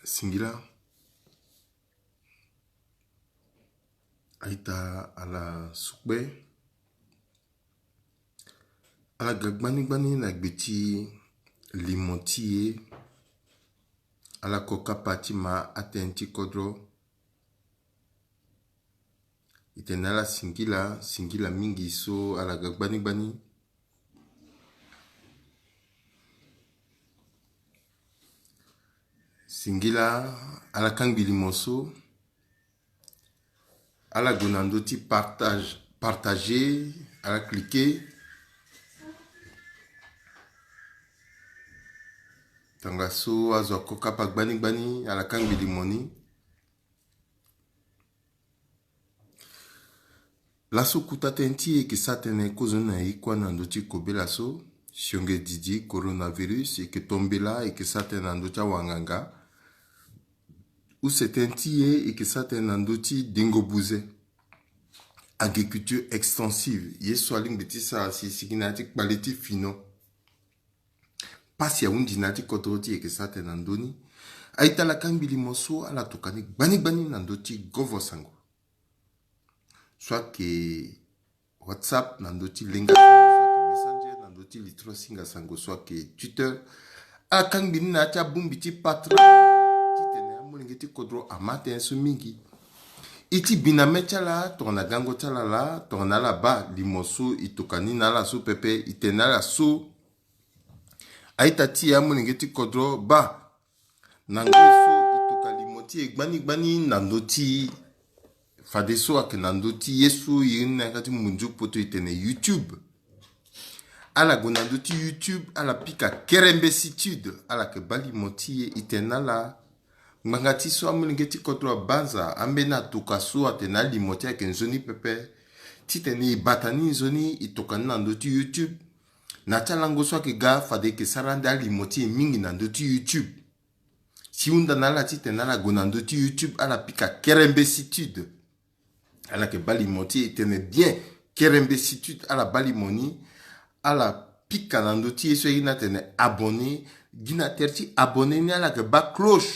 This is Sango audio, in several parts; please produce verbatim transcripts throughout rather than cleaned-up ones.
Singila. A-ita ala sukpe. Ala ga gbani gbani na gbe ti limo ti e. Ala ko kapa ti ma atënë ti kodro. E tene na ala singila, singila mingi so ala ga gbani gbani. Singila, ala kangbi limo so. Ala gue na ndö ti partage, partager, ala cliquer. Tongaso azo ako kapa gbani gbani, ala kangbi limo ni. Laso kota tënë ti e yeke sara tënë kozoni na e kuâ na ndö ti kobela so. Sionge didi, coronavirus, e yeke tombela, e yeke sara tënë na ndö ti awanganga. Use tënë ti e, e yeke sara tënë na ndö ti dengo buze. Agriculture extensive, ye so alingbi ti sara si e sigi na ya ti kpale ti fino. Pasi ahunzi na ya ti kodro ti e, e yeke sara tënë na ndö ni. A-ita ala kangbi limo so, ala tokua ni gbani gbani na ndö ti govo sango. So ayeke WhatsApp na ndö ti lenga sango, so ayeke Messenger na ndö ti litro singa sango, so ayeke Twitter. Ala kangbi ni na ya ti abongbi ti Patreon. Titene amolenge ti kodro ama tënë so mingi. E ti bi na mê ti ala tongana gango ti ala laa, tongana ala baa limo so e tokua ni na ala so pepe, e tene na ala so. A-ita ti e amolenge ti kodro, baa. Na ngoi so e tokua limo ti e gbani gbani na ndö ti, fadeso ayeke na ndö ti ye so e iri ni na yanga ti munzu poto e tene YouTube. Ala gue na ndö ti YouTube, ala pika kerembesitude, ala yeke baa limo ti e, e tene na ala. Ngbanga ti so amolenge ti kodro abanza, ambeni atokua so atene alimo ti e ayeke nzoni pepe. Titene e bata ni nzoni, e tokua ni na ndö ti YouTube. Na ya ti alango so ayeke ga, fade e yeke sara ande alimo ti e mingi na ndö ti YouTube. Si e hunda na ala titene ala gue na ndö ti YouTube, ala pika kerembesitude. Ala yeke baa limo ti e, e tene bien, kerembesitude, ala baa limo ni, ala pika na ndö ti ye so e iri ni atene abonné. Gi na tere ti abonné ni, ala yeke baa cloche,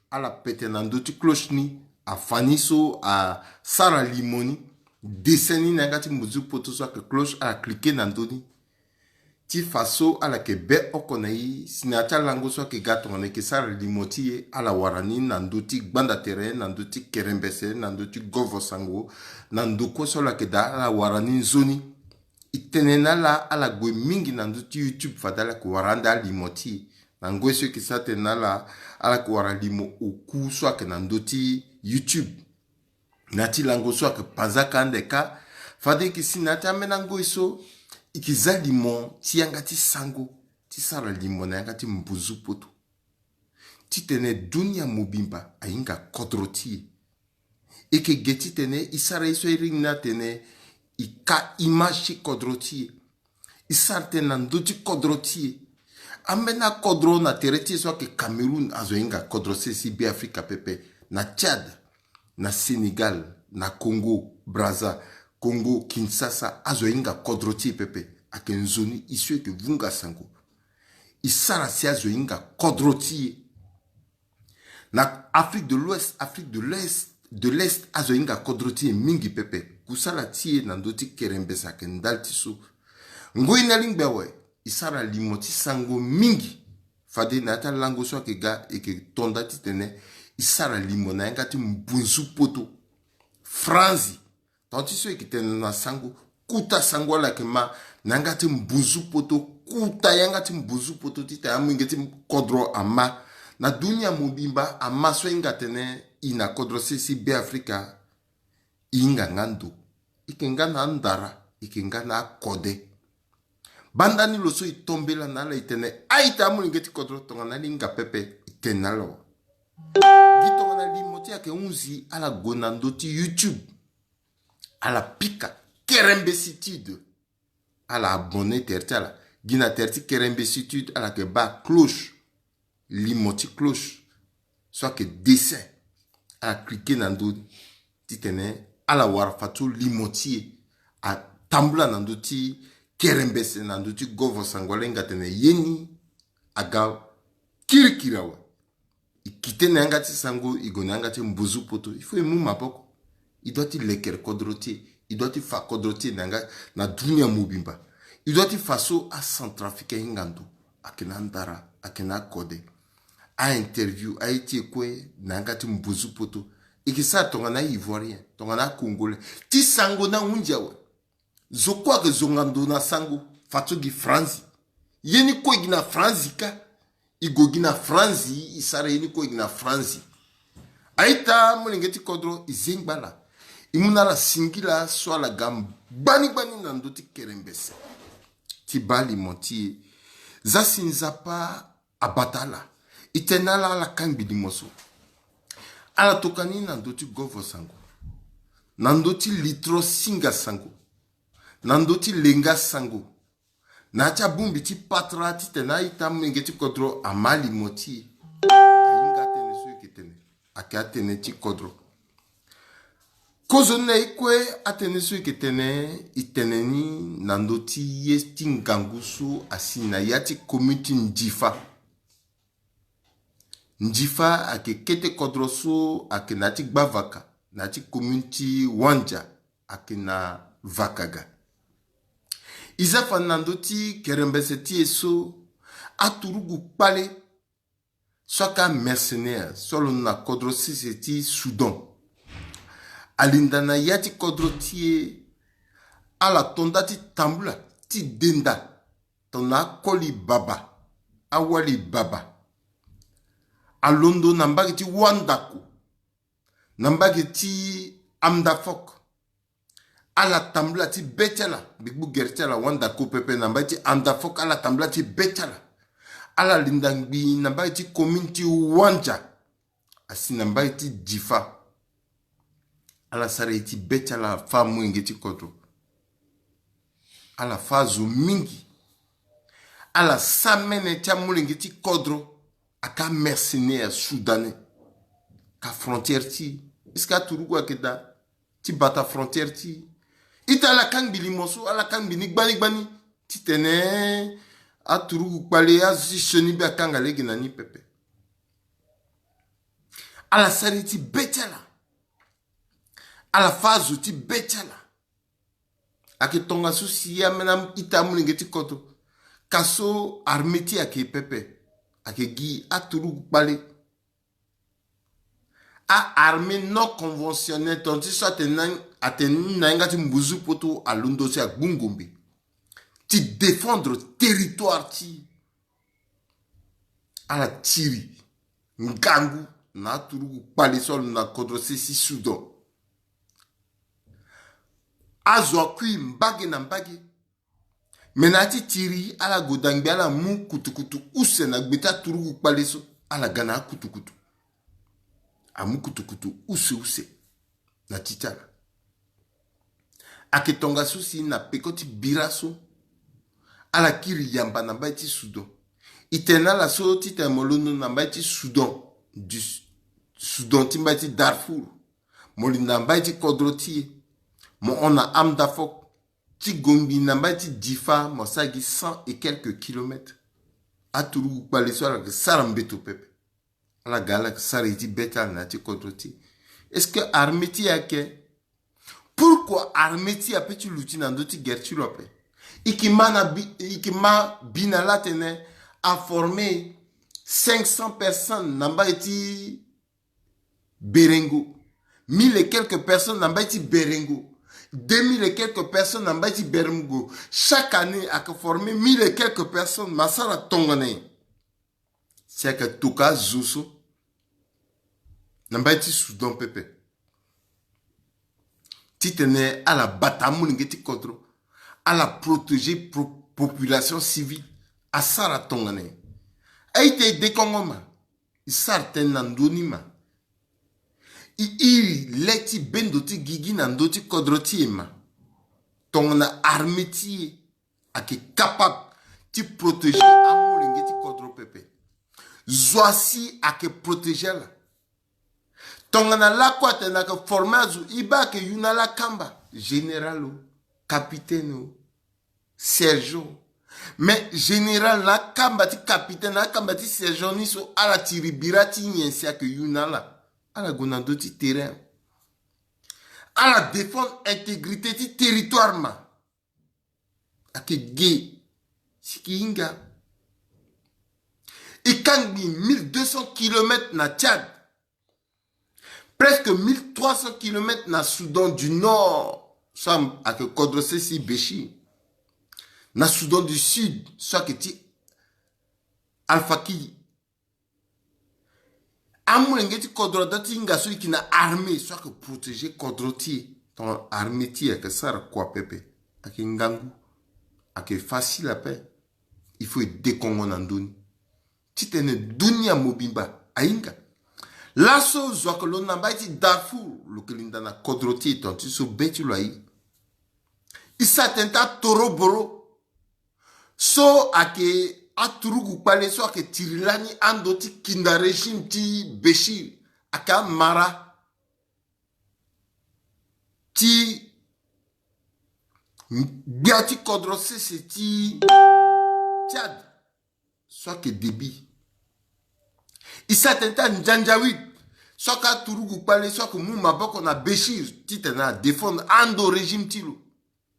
ala pete na ndö ti cloche ni, afa ni so asara limo ni, dessin ni na yanga ti munzu poto so ayeke cloche, ala cliquer na ndö ni. Ti fa so ala yeke be oko na e, si na ya ti alango so ayeke ga tongana e yeke sara limo ti e, ala wara ni na ndö ti gbanda tere, na ndö ti kerembese, na ndö ti govo sango, na ndo kue so ala yeke daa, ala wara ni nzoni. E tene na ala, ala gue mingi na ndö ti YouTube, fade ala yeke wara ande alimo ti e. Na ngoi so e yeke sara tënë na ala, ala yeke wara limo oku so ayeke na ndö ti YouTube. Na ya ti lango so ayeke panzaka ande kâ, fade e yeke si na ya ti ambeni angoi so, e yeke zia limo ti yanga ti sango, ti sara limo na yanga ti mbunzu poto. Titene dunia mobimba ahinga kodro ti e. E yeke ge titene e sara ye so e iri ni atene e ka image ti kodro ti e. E sara tënë na ndö ti kodro ti e. Ambeni akodro na tere ti e so ayeke Cameroun, azo ahinga kodro sese ti Beafrika pepe. Na Tchad, na Sénégal, na Congo Brazza, Congo Kinshasa, azo ahinga kodro ti e pepe. Ayeke nzoni e so e yeke vunga sango. E sara si azo ahinga kodro ti e. Na Afrique de l'Ouest, Afrique de l'Est, de l'Est, azo ahinga kodro ti e mingi pepe. Kusala ti e na ndö ti kerembese ayeke ndali ti so. Ngoi ni alingbi awe, e sara limo ti sango mingi. Fade na ya ti alango so ayeke ga, e yeke to nda titene e sara limo na yanga ti mbunzu poto. Franzi, Tonga ti so e yeke tene na sango, kota sango ala yeke ma na yanga ti mbunzu poto, kota yanga ti mbunzu poto titene amolenge ti kodro ama. Na dunia mobimba, ama so ahinga atene e na kodro sese ti Beafrika, e hinga nga ndo. E yeke nga na andara, e yeke nga na akode. Banda ni lo so e tombela na ala e tene, a-ita amolenge ti kodro, tongana ala hinga pepe, e tene na ala wa. Gi tongana limo ti e ayeke hunzi, ala gue na ndö ti YouTube. Ala pika kerembesitude. Ala abonné tere ti ala. Gi na tere ti kerembesitude, ala yeke baa cloche. Limo ti cloche so ayeke dessin. Ala cliquer na ndö ni titene ala wara fadeso limo ti e atambula na ndö ti kerembese, na ndö ti govo sango, ala hinga atene ye ni aga kirikiri awe. E ki Tene yanga ti sango, e gue na yanga ti mbuzu poto, il faut e mu maboko. E doit ti lekere kodro ti e, e doit ti fa kodro ti e na yanga na dunia mobimba. E doit ti fa so acentrafricain ahinga ndo, ayeke na andara, ayeke na akode. A-interview aye ti e kue na yanga ti mbuzu poto. E ke sara tongana a-ivoirien, tongana a-congolais, ti sango na ahunzi awe. Zo kue ayeke zonga ndo na sango, fa so gi franzi. Ye ni kue e gi na franzi kâ. E gue gi na franzi, e sara ye ni kue e gi na franzi. A-ita molenge ti kodro, e zengba ala. E mu na ala singila so ala ga ngbani ngbani na ndö ti kerembese ti baa limo ti e. Za si Nzapa abata ala. E tene na ala, ala kangbi limo so. Ala tokua ni na ndö ti govo sango, na ndö ti litro singa sango, na ndö ti lenga sango, na ya ti abongbi ti patara titene a-ita molenge ti kodro amaa limo ti e. Ahinga atënë so e yeke tene, ayeke atënë ti kodro. Kozoni na e kue atënë so e yeke tene, e tene ni na ndö ti ye ti ngangu so asi na ya ti commune ti Ndifa. Ndifa ayeke kete kodro so ayeke na ya ti gbavaka, na ya ti commune ti Wandia, ayeke na Vakaga. E za fani na ndö ti kerembese ti e so, aturugu kpale so ayeke amercenaire so alondo na kodro sese ti Soudan, alinda na ya ti kodro ti e, ala to nda ti tambula ti denda tongana akoli baba, awali baba. Alondo na mbage ti Wandako, na mbage ti Amdafok. Ala tambula ti be ti ala, gbegbu gere ti ala Wandako pepe na mbage ti Amdafok, ala tambula ti be ti ala. Ala linda ngbii na mbage ti commune ti Wandia, asi na mbage ti Ndifa. Ala sara ye ti be ti ala, fâ amolenge ti kodro. Ala fâ azo mingi. Ala sara mene ti amolenge ti kodro, ayeke amercenaire soudanais. Ka frontière ti e, est-ce que aturugu ayeke daa ti bata frontière ti e? Ita, ala kangbi limo so, ala kangbi ni gbani gbani titene aturugu kpale, azo ti sioni be akanga lege na ni pepe. Ala sara ye ti be ti ala. Ala fâ azo ti be ti ala. Ayeke tongaso si ambeni ita amolenge ti kodro, ka so armée ti e ayeke pepe, ayeke gi aturugu kpale. A-armée non conventionnelle, tongana ti so atene na, atene na yanga ti mbuzu poto, alondo si agbu ngombe ti défendre territoire ti e. Ala tiri ngangu na aturugu kpale so alondo na kodro sese ti Soudan. Azo akui mbage na mbage. Me na ya ti tiri, ala gue da ngbii, ala mu kutukutu use na gbe ti aturugu kpale so, ala ga na akutukutu. Amu kutukutu use use na ti ti ala. Ayeke tongaso si na peko ti bira so, ala kiri yamba na mbage ti Soudan. E tene na ala so titene mo londo na mbage ti Soudan du Soudan ti mbage ti Darfour, mo linda mbage ti kodro ti e, mo hon na Amdafok, ti gue ngbii na mbage ti Difa, mo sara gi cent et quelques kilomètres. Aturugu kpale so ala yeke sara mbeto pepe. Ala ga, ala yeke sara ye ti be ti ala na ya ti kodro ti e. Est-ce que armée ti e ayeke? Pourquoi armée ti e ape ti luti na ndö ti guerre ti lo ape? E yeke ma na bi, e yeke ma bi na lâ atene a former cinq cents personnes na mbage ti Berengo, mille et quelques personnes na mbage ti Berengo, deux mille et quelques personnes na mbage ti Berengo. Chaque année, ayeke former mille et quelques personnes. Ma sara tongana nyen? Si ayeke tokua azo so na mbage ti Soudan pepe, titene ala bata amolenge ti kodro, ala protéger pro-, population civile. Asara tongana nyen? A-ita, e dekongo ma, e sara tënë na ndö ni ma. E iri le ti bendo ti gigi na ndö ti kodro ti e ma. Tongana armée ti e ayeke capable ti protéger amolenge ti kodro pepe, zo asi ayeke protéger ala. Tongana lakue atene ayeke former azo, e baa ayeke yu na ala akamba, général o, capitaine o, sergent o, Mais général na akamba ti capitaine, na akamba ti sergent ni so, ala tiri bira ti nyen si ayeke yu na ala. Ala gue na ndö ti terrain. Ala défendre intégrité ti territoire ma. Ayeke ge si e ke hinga. E kangbi mille deux cents kilomètres na Tchad. Presque mille trois cents kilomètres na Soudan du Nord. So ayeke kodro sese Béchir. Na Soudan du Sud so ayeke ti Al-Fakir. Amolenge ti kodro ada ti hinga so e yeke na armée so ayeke protéger kodro ti e. Tongana armée ti e ayeke sara kua pepe, ayeke ngangu, ayeke facile ape. Il faut e dekongo na ndö ni. Titene dunia mobimba ahinga. Laso zo ayeke londo na mbage ti Darfour, lo yeke linda na kodro ti e, tongana ti so be ti lo aye. E sara tene ti atoroboro so ayeke aturugu kpale so ayeke tiri lani ando ti kinda régime ti Béchir, ayeke amara ti gbia ti kodro sese ti Tchad so ayeke Déby. E sara tene ti anjanjawid so ayeke aturugu kpale so ayeke mu maboko na Béchir titene adéfendre ando régime ti lo.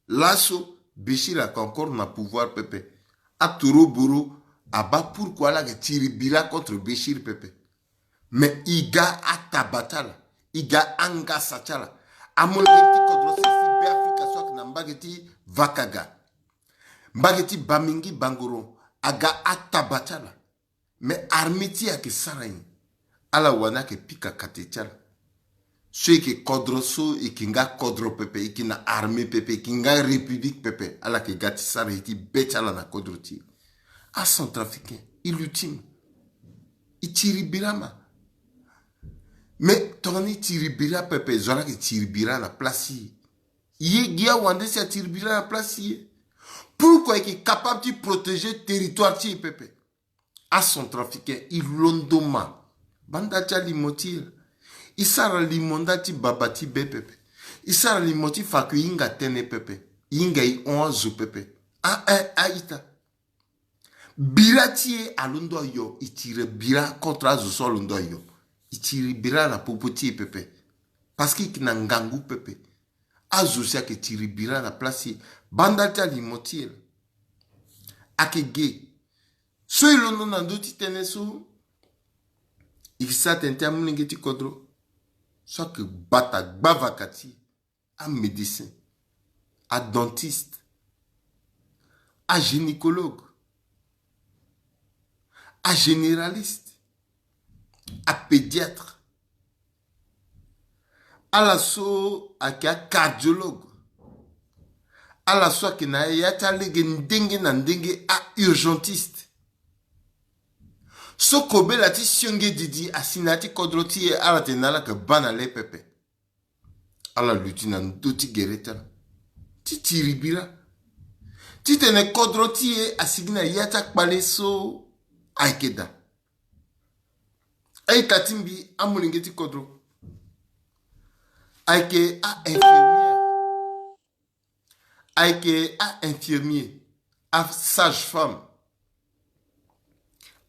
Laso Béchir ayeke encore na pouvoir pepe. Atoroboro abaa pourquoi ala yeke tiri bira contre Béchir pepe. Mais e ga ataba ti ala, e ga angasa ti ala. Amolenge ti kodro sese Beafrika so ayeke na mbage ti Vakaga, mbage ti Bamingui Bangoron, aga ataba ti ala. Mais armée ti e ayeke sara nyen? Ala wani ayeke pika kate ti ala. So e yeke kodro so, e yeke nga kodro pepe, e yeke na armée pepe, e yeke nga république pepe, ala yeke ga ti sara ye ti be ti ala na kodro ti e. Acentrafricain, e luti ma, e tiri bira ma. Mais tongana e tiri bira pepe, zo ala yeke tiri bira na place ti e. Ye gi awande si atiri bira na place ti e. Pourquoi e yeke capable ti protéger territoire ti e pepe? Acentrafricain, e londo ma. Baa ndali ti alimo ti e. E sara limo ndali ti baba ti be pepe. E sara limo ti fa ake e hinga tënë pepe. E hinga e hon azo pepe. A, a, a-ita. Bira ti e alondo ayo, e tiri bira contre azo so alondo ayo. E tiri bira na popo ti e pepe. Parce que e yeke na ngangu pepe. Azo si ayeke tiri bira na place ti e. Baa ndali ti alimo ti e laa. Ayeke ge. So e londo na ndö ti tënë so, e yeke sara tene ti amolenge ti kodro so ayeke bata gbavaka ti e, amédecin, adentiste, agynécologue, agénéraliste, apédiatre. Ala so ayeke acardiologue. Ala so ayeke na ya ti alege ndenge na ndenge, aurgentiste. So kobela ti sionge didi asi na ya ti kodro ti e, ala tene na ala yeke baa na le pepe. Ala luti na ndö ti gere ti ala ti tiri bira. Titene kodro ti e asigi na ya ti akpale so ayeke daa. A-ita ti mbi, amolenge ti kodro. Ayeke a-infirmière. Ayeke a-infirmier, asage-femme,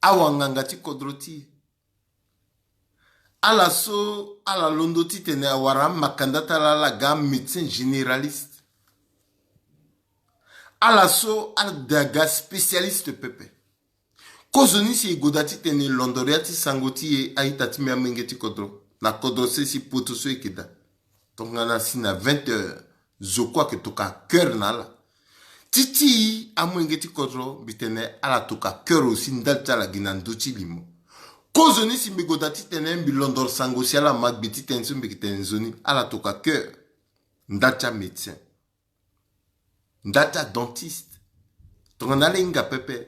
awanganga ti kodro ti e. Ala so ala londo titene awara amakanda ti ala, ala ga amédecin généraliste. Ala so ada ga spécialiste pepe. Kozoni si e gue daa titene e londoro ya ti sango ti e, a-ita ti mbi, amolenge ti kodro, na kodro sese poto so e yeke daa. Tongana si na vingt heures, zo kue ayeke tokua cœur na ala. Ti ti amolenge ti kodro, mbi tene ala tokua cœur aussi ndali ti ala gi na ndö ti limo. Kozoni si mbi gue daa titene mbi londoro sango si ala ma gbe ti tënë so mbi yeke tene nzoni, ala tokua cœur ndali ti amédecin, ndali ti adentiste. Tongana ala hinga pepe,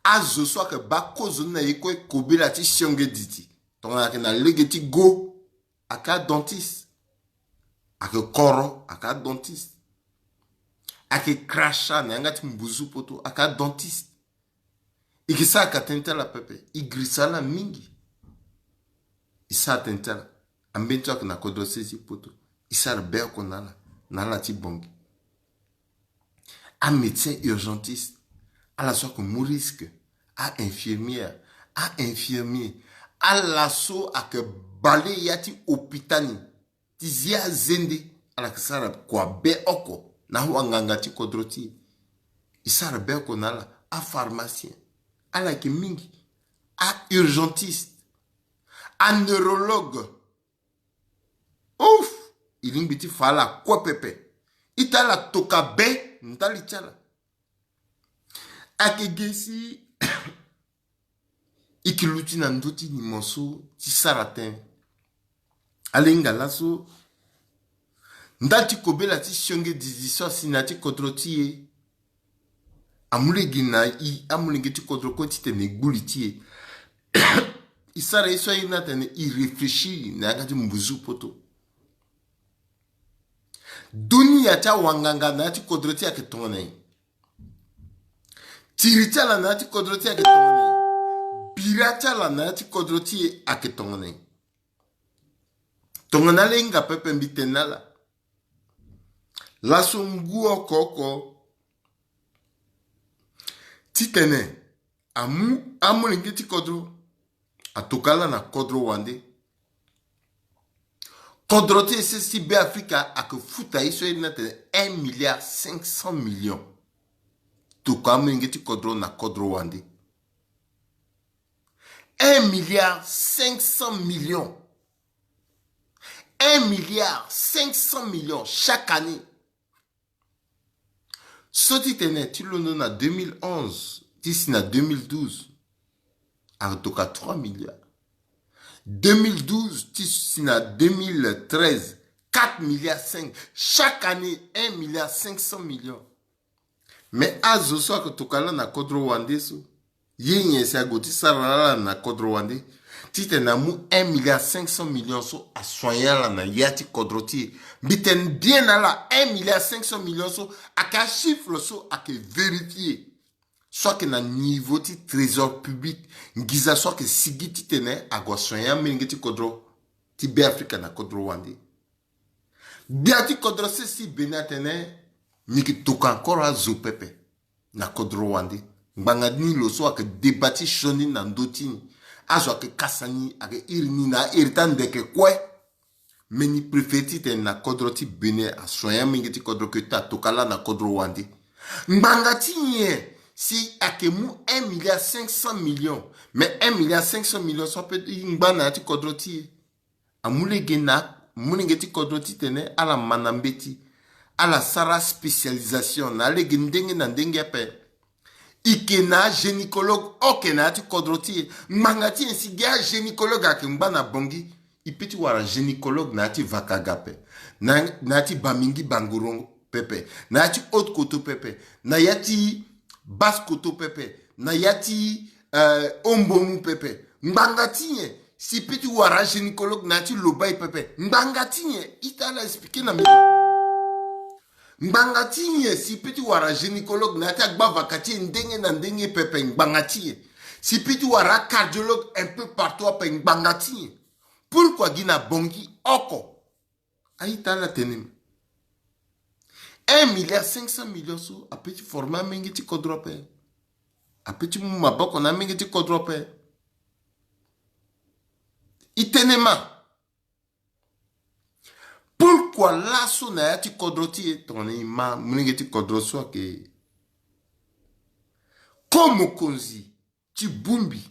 azo so ayeke baa kozoni na ye kue kobela ti sionge didi, tongana ayeke na lege ti go, ayeke adentiste. Ayeke koro, ayeke adentiste. Ayeke crachat na yanga ti mbuzu poto, ayeke adentiste. E ke sara ka tënë ti ala pepe, e girisa ala mingi. E sara tënë ti ala. Ambeni so ayeke na kodro sese ti poto, e sara be oko na ala, na ala ti Bangui. Amédecin urgentiste, Ala so ayeke mu risque, a infirmière, a infirmier, ala so ayeke bale ya ti hôpital ni ti zi azende, ala yeke sara kua be oko na awanganga ti kodro ti e. E sara be oko na ala, apharmacien, ala yeke mingi, a urgentiste, aneurologue. Ouf! E lingbi ti fa ala kue pepe. Ita ala toka be ndali ti ala. Ayeke gi si e ke luti na ndö ti nimo so ti sara tënë. Ala hinga laso ndali ti kobela ti sionge dizi so asi na ya ti kodro ti e. Amu lege na e, amolenge ti kodro kue titene e gbu li ti e. E sara ye so airi ni atene e réfléchir na yanga ti mbuzu poto. Dunia ti awanganga na ya ti kodro ti e ayeke tongana nyen? Tiri ti ala na ya ti kodro ti e ayeke tongana nyen? Bira ti ala na ya ti kodro ti e ayeke tongana nyen? Tongana ala hinga pepe mbi tene na ala. Laso ngu oko oko titene amu amolenge ti kodro atoka ala na kodro wande. Kodro ti e sese ti Beafrika ayeke futa ye so airi ni atene un milliard cinq cents millions. Tokua amolenge ti kodro na kodro wande. Un milliard cinq cents millions. Un milliard cinq cents millions chaque année. So ti tene ti londo na deux mille onze ti si na deux mille douze, atoka trois milliards. Deux mille douze ti si na deux mille treize, quatre milliards cinq. Chaque année, un milliard cinq cents millions. Mais azo so ayeke toka ala na kodro wande so, ye nyen si ague ti sara ala na kodro wande? Titene amu un milliard cinq cents millions so asoigner ala na ya ti kodro ti e. Mbi tene bien na ala, un milliard cinq cents millions so ayeke achiffre so ayeke vérifier. So ayeke na niveau ti trésor public, nginza so ayeke sigi titene ague asoigner amolenge ti kodro ti Beafrika na kodro wande. Gbia ti kodro sese ti Bénin atene ni yeke tokua encore azo pepe na kodro wande. Ngbanga ni lo so ayeke débat ti sioni na ndö ti ni. Azo ayeke kasa ni, ayeke iri ni na airi ti andeke kue. Mais ni préféré titene na kodro ti Bénin asoigner amolenge ti kodro ke ti atoka ala na kodro wande. Ngbanga ti nyen si ayeke mu un milliard cinq cents millions? Mais un milliard cinq cents millions so apeut ti ngba na ya ti kodro ti e. Amu lege na amolenge ti kodro titene ala ma na mbeti, ala sara spécialisation na alege ndenge na ndenge ape. E ke na agynécologue oko na ya ti kodro ti e. Ngbanga ti nyen si gi agynécologue ayeke ngba na Bangui? E peut ti wara gynécologue na ya ti Vakaga ape, na, na ya ti Bamingi Bangorongo pepe, na ya ti Haute-Kotto pepe, na ya ti Basse-Kotto pepe, na ya ti, euh, Haut-Mbomou pepe. Ngbanga ti nyen si e peut ti wara agynécologue na ya ti Lobaye pepe? Ngbanga ti nyen? Ita ala expliquer na mbi. Ngbanga ti nyen si e peut ti wara gynécologue na ya ti agbavaka ti e ndenge na ndenge pepe? Ngbanga ti nyen si e peut ti wara acardiologue un peu partout ape? Ngbanga ti nyen? Pourquoi gi na Bangui oko? A-ita ala tene ma. Un milliard cinq cents millions so apeut ti former amolenge ti kodro ape. Apeut ti mu maboko na amolenge ti kodro ape. E tene ma. Pourquoi laso na ya ti kodro ti e, tongana e ma molenge ti kodro so ayeke ko mokonzi ti bongbi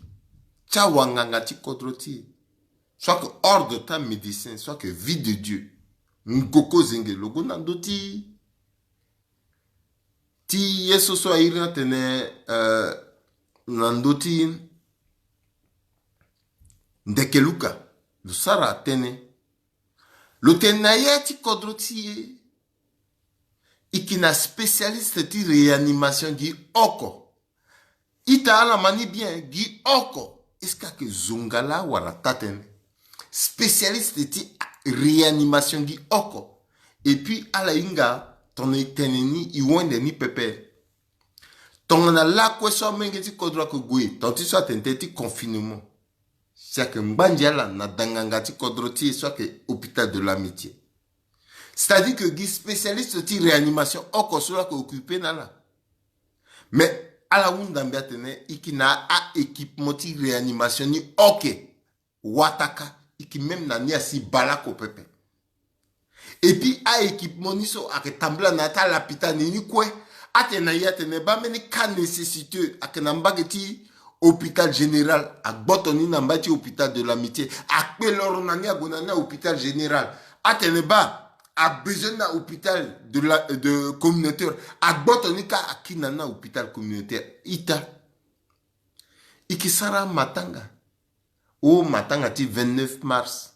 ti awanganga ti kodro ti e, so ayeke ordre ti amédecin, so ayeke Vie de Dieu, Ngoko Zenge, lo gue na ndö ti, ti ye so so airi ni atene, euh, na ndö ti ndeke luka, lo sara tënë. Lo tene na ya ti kodro ti e, e yeke na spécialiste ti réanimation gi oko. Ita ala ma ni bien, gi oko. Est-ce que ayeke zongala wala taa-tënë? Spécialiste ti réanimation gi oko. Et puis ala hinga tongana e tene ni, e wende ni pepe. Tongana lakue so amolenge ti kodro ayeke gue, tongana ti so atene tënë ti confinement, si ayeke ngbandi ala na danganga ti kodro ti e so ayeke Hôpital de l'Amitié. C'est-à-dire que gi spécialiste ti réanimation oko so lo ayeke occupé na ala. Mais Ala hunda mbi atene e yeke na a-équipement ti réanimation ni, ok. Wataka, e yeke même na ni asi baleoko pepe. Et puis a-équipement ni so ayeke tambula na ya ti alapitani ni kue. Atene na e atene baa mbeni cas nécessiteux ayeke na mbage ti hôpital général, agboto ni na mbage ti hôpital de l'Amitié, akpe loro na ni ague na ni na hôpital général. Atene baa abezoin ni na hôpital de la, de communautaire, agboto ni kâ akiri na ni na hôpital communautaire. Ita, e yeke sara matanga. O matanga ti vingt-neuf mars,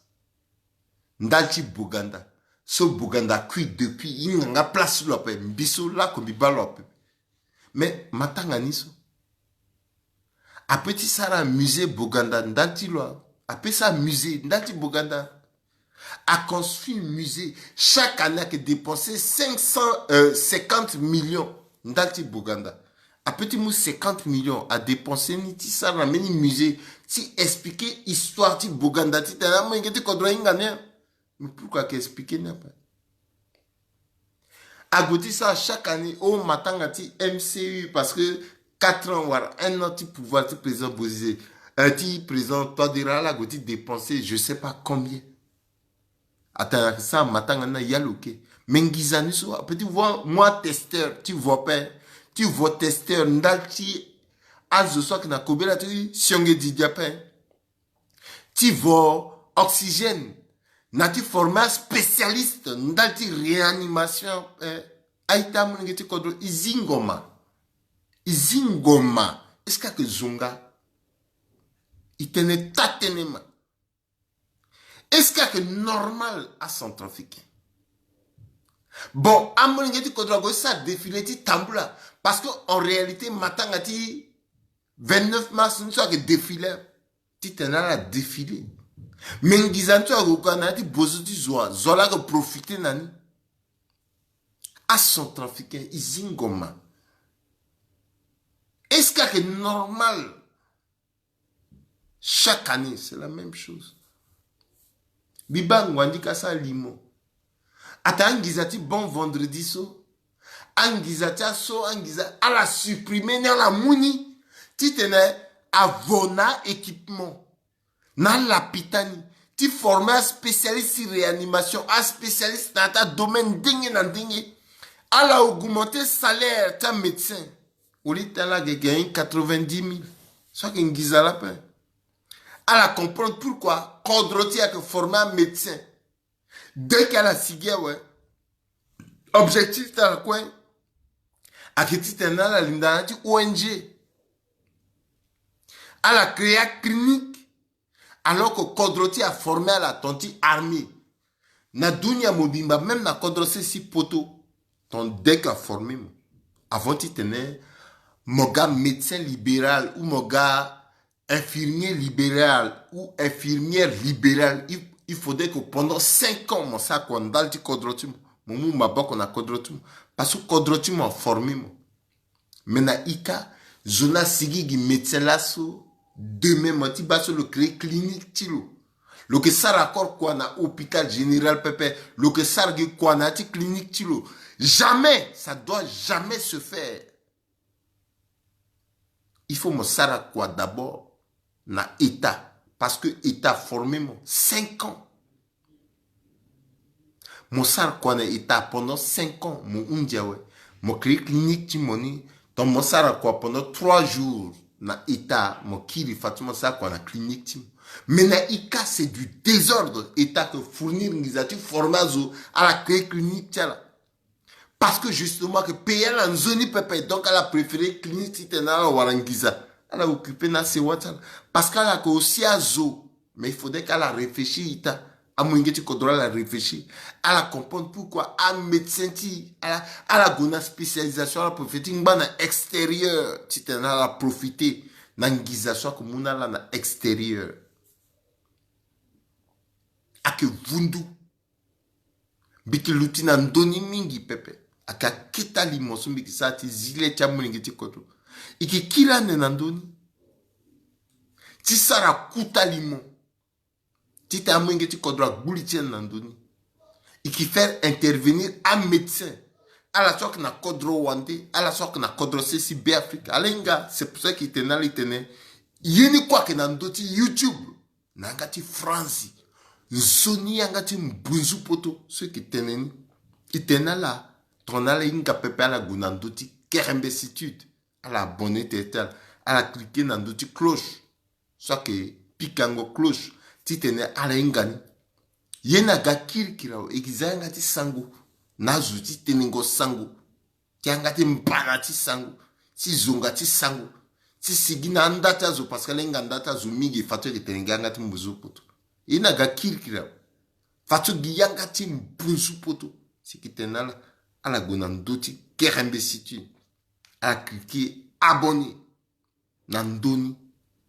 ndali ti Boganda. So Boganda akui depuis, e hinga nga place ti lo ape, mbi so lako mbi baa lo ape. Mais matanga ni so, ape ti sara musée Boganda ndali ti lo, ape sara musée ndali ti Boganda. Aconstruire musée. Chaque année ayeke dépenser cinq cent cinquante millions ndali ti Boganda. Ape ti mu cinquante millions adépenser ni ti sara na mbeni musée, ti expliquer histoire ti Boganda, titene amolenge ti kodro ahinga ni. Mais pourquoi ayeke expliquer ni ape? Ague ti sara chaque année o matanga ti M C U, parce que quatre ans wala un an ti pouvoir ti président Bozizé, euh, ti président Touadéra, ala ague ti dépenser je sais pas combien. Atene ayeke sara matanga ni na ya lo ke. Mais nginza ni so ape ti vo mua testeur, ti vo ape, ti vo testeur ndali ti azo so ayeke na kobela ti sionge didi ape, ti vo oxygène, na ti former aspécialiste ndali ti réanimation, eh. A-ita, amolenge ti kodro, e zingo ma. E zingo ma. Est-ce que ayeke zo nga? E tene taa tënë ma. Est-ce que ayeke normal? A-Centrafricain, bon, amolenge ti kodro ague ti sara défilé ti tambula, parce que en réalité matanga ti vingt-neuf mars ni so ayeke défilé, titene ala défilé. Mais nginza ni so ayeke gue na ya ti bozo ti zo wa, zo wa laa ayeke profiter na ni. A-Centrafricain, e zingo ma. Est-ce que ayeke normal? Chaque année c'est la même chose. Mbi baa Nguandika asara limo. Ata anginza ti bon vendredi so, anginza ti aso, anginza, ala supprimer ni, ala mu ni, titene avo na équipement, na lapitani, ti former aspécialiste ti réanimation, aspécialiste na ya ti adomaine ndenge na ndenge. Ala augmenter salaire ti amédecin. Au lieu ti ala ayeke gagner quatre-vingt-dix mille. So ayeke nginza laa ape. Ala comprendre pourquoi kodro ti e ayeke former amédecin. Dès que ala sigi awe, objectif ti ala kue ayeke titene ala linda na ya ti O N G, ala créer aclinique, alors que kodro ti e aformer ala, ton ti armée. Na dunia mobimba, même na kodro sese ti poto, ton dès que aformer mo, avant titene mo ga médecin libéral ou mo ga infirmier libéral ou infirmière libérale, il, il faudrait que pendant cinq ans mo sara kua ndali ti kodro ti mo, mo mu maboko na kodro ti mo, parce que kodro ti mo aformer mo. Mais na ita, zo ni asigi gi médecin laso, demain mo ti baa so lo créer clinique ti lo. Lo yeke sara encore kua na hôpital général pepe, lo yeke sara gi kua na ya ti clinique ti lo. Jamais, ça doit jamais se faire. Il faut mo sara kua d'abord na État, parce que État aformer mo cinq ans. Mo sara kua na État pendant cinq ans, mo hundi awe, mo créer clinique ti mo ni. Donc mo sara kua pendant trois jours na État, mo kiri fa ti mo sara kua na clinique ti mo. Mais na ita, c'est du désordre. État ayeke fournir nginza ti former azo ala créer clinique ti ala. Parce que justement ayeke payer ala nzoni pepe, donc ala préférer clinique titene ala wara nginza, ala occuper na asewa ti ala. Parce que ala yeke aussi azo. Mais il faudrait que ala réfléchir ita. Amolenge ti kodro, ala réfléchir. Ala comprendre pourquoi amédecin ti ala, ala gue na spécialisation, ala préférer ti ngba na extérieur titene ala profiter na nginza so ayeke mu na ala na extérieur. Ayeke vundu. Mbi yeke luti na ndö ni mingi pepe. Ayeke akete alimo so mbi yeke sara ti zi le ti amolenge ti kodro. E yeke kiri ande na ndö ni ti sara kuta limo, titene amolenge ti kodro agbu li ti ande na ndö ni. E yeke faire intervenir amédecin, Ala so ayeke na kodro wande, ala so ayeke na kodro sese Be Afrika, ala hinga. C'est pour ça que e tene na ala, e tene ye ni kue ayeke na ndö ti YouTube na yanga ti Franzi. Nzoni yanga ti mbunzu poto so e yeke tene ni. E tene na ala, tongana ala hinga pepe, ala gue na ndö ti kerembesitude. Ala abonné tere ti ala, ala cliquer na ndö ti cloche so ayeke pikango cloche, titene ala hinga ni. Ye ni aga kirikiri awe, e yeke za yanga ti sango na azo ti tenengo sango, ti yanga ti mbana ti sango, ti zonga ti sango, ti sigi na anda ti azo, parce que ala hinga nda ti azo mingi. Fadeso e yeke tene gi yanga ti mbunzu poto. Ye ni aga kirikiri awe. Fadeso gi yanga ti mbunzu poto, si e yeke tene na ala, ala gue na ndö ti kerembesitude, ala cliquer abonné na ndö ni,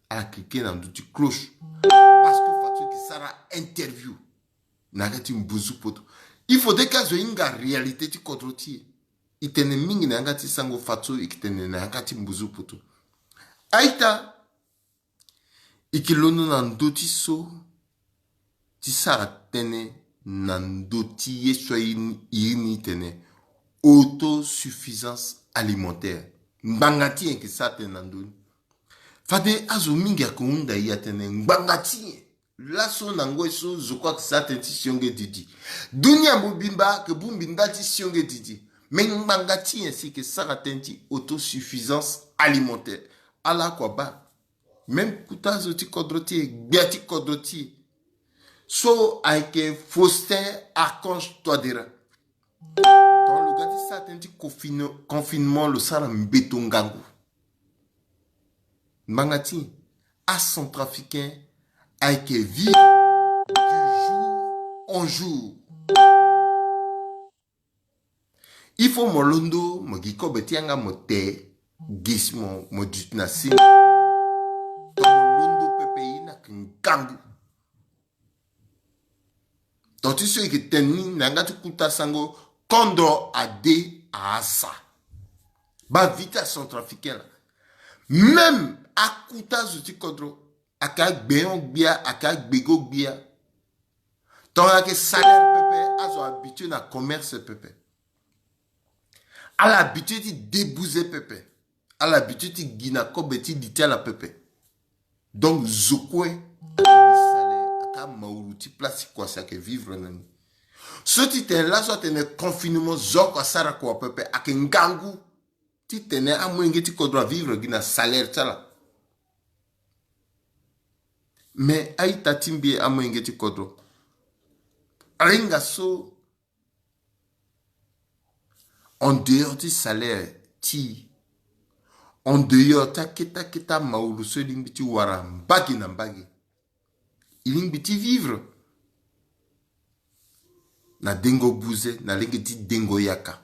ala cliquer na ndö ti cloche. Parce que fadeso e yeke sara interview na yanga ti mbunzu poto, il faudrait que azo hinga réalité ti kodro ti e. E tene mingi na yanga ti sango fadeso e yeke tene na yanga ti mbunzu poto. A-ita, e yeke londo na ndö ti so ti sara tënë na ndö ti ye so aye ni, e ye ni tene autosuffisance alimentaire. Ngbanga ti nyen e yeke sara tënë na ndö ni? Fade azo mingi ayeke hunda e atene ngbanga ti nyen? Laso na ngoi so zo kue ayeke sara tënë ti sionge didi. Dunia mobimba ayeke bongbi nda ti sionge didi. Me ngbanga ti nyen si e yeke sara tënë ti autosuffisance alimentaire? Ala kua baa. Même kota zo ti kodro ti e, gbia ti kodro ti e, so ayeke Faustin Archange Touadéra. Tongana lo ga ti sara tënë ti confine-, confinement, lo sara mbeto ngangu. Ngbanga ti nyen? Acentrafricain ayeke vivre du jour en jour. Il faut mo londo, mo gi kobe ti yanga, mo te, gi si mo, mo duti na sini. Mo londo pepe, ye ni ayeke ngangu. Tonga ti so e yeke tene ni na yanga ti kota sango, kondro ade asa. Baa vie ti acentrafricain laa. Même akota zo ti kodro, ayeke agbenyo gbia, ayeke agbego gbia. Tongana ayeke salaire pepe, azo habitué na commerce pepe. Ala habitué ti débouze pepe. Ala habitué ti gi na kobe ti li ti ala pepe. Donc zo kue ayeke gi salaire, ayeke amawuru ti place ti kua si ayeke vivre na ni. So ti tene laso atene confinement, zo oko asara kua pepe, ayeke ngangu titene amolenge ti kodro avivre gi na salaire ti ala. Mais a-ita ti mbi, amolenge ti kodro, ahinga so en dehors ti salaire ti, en dehors ti akete akete amawulu so e lingbi ti wara mbage na mbage, e lingbi ti vivre na dengo buze, na lege ti dengo yaka.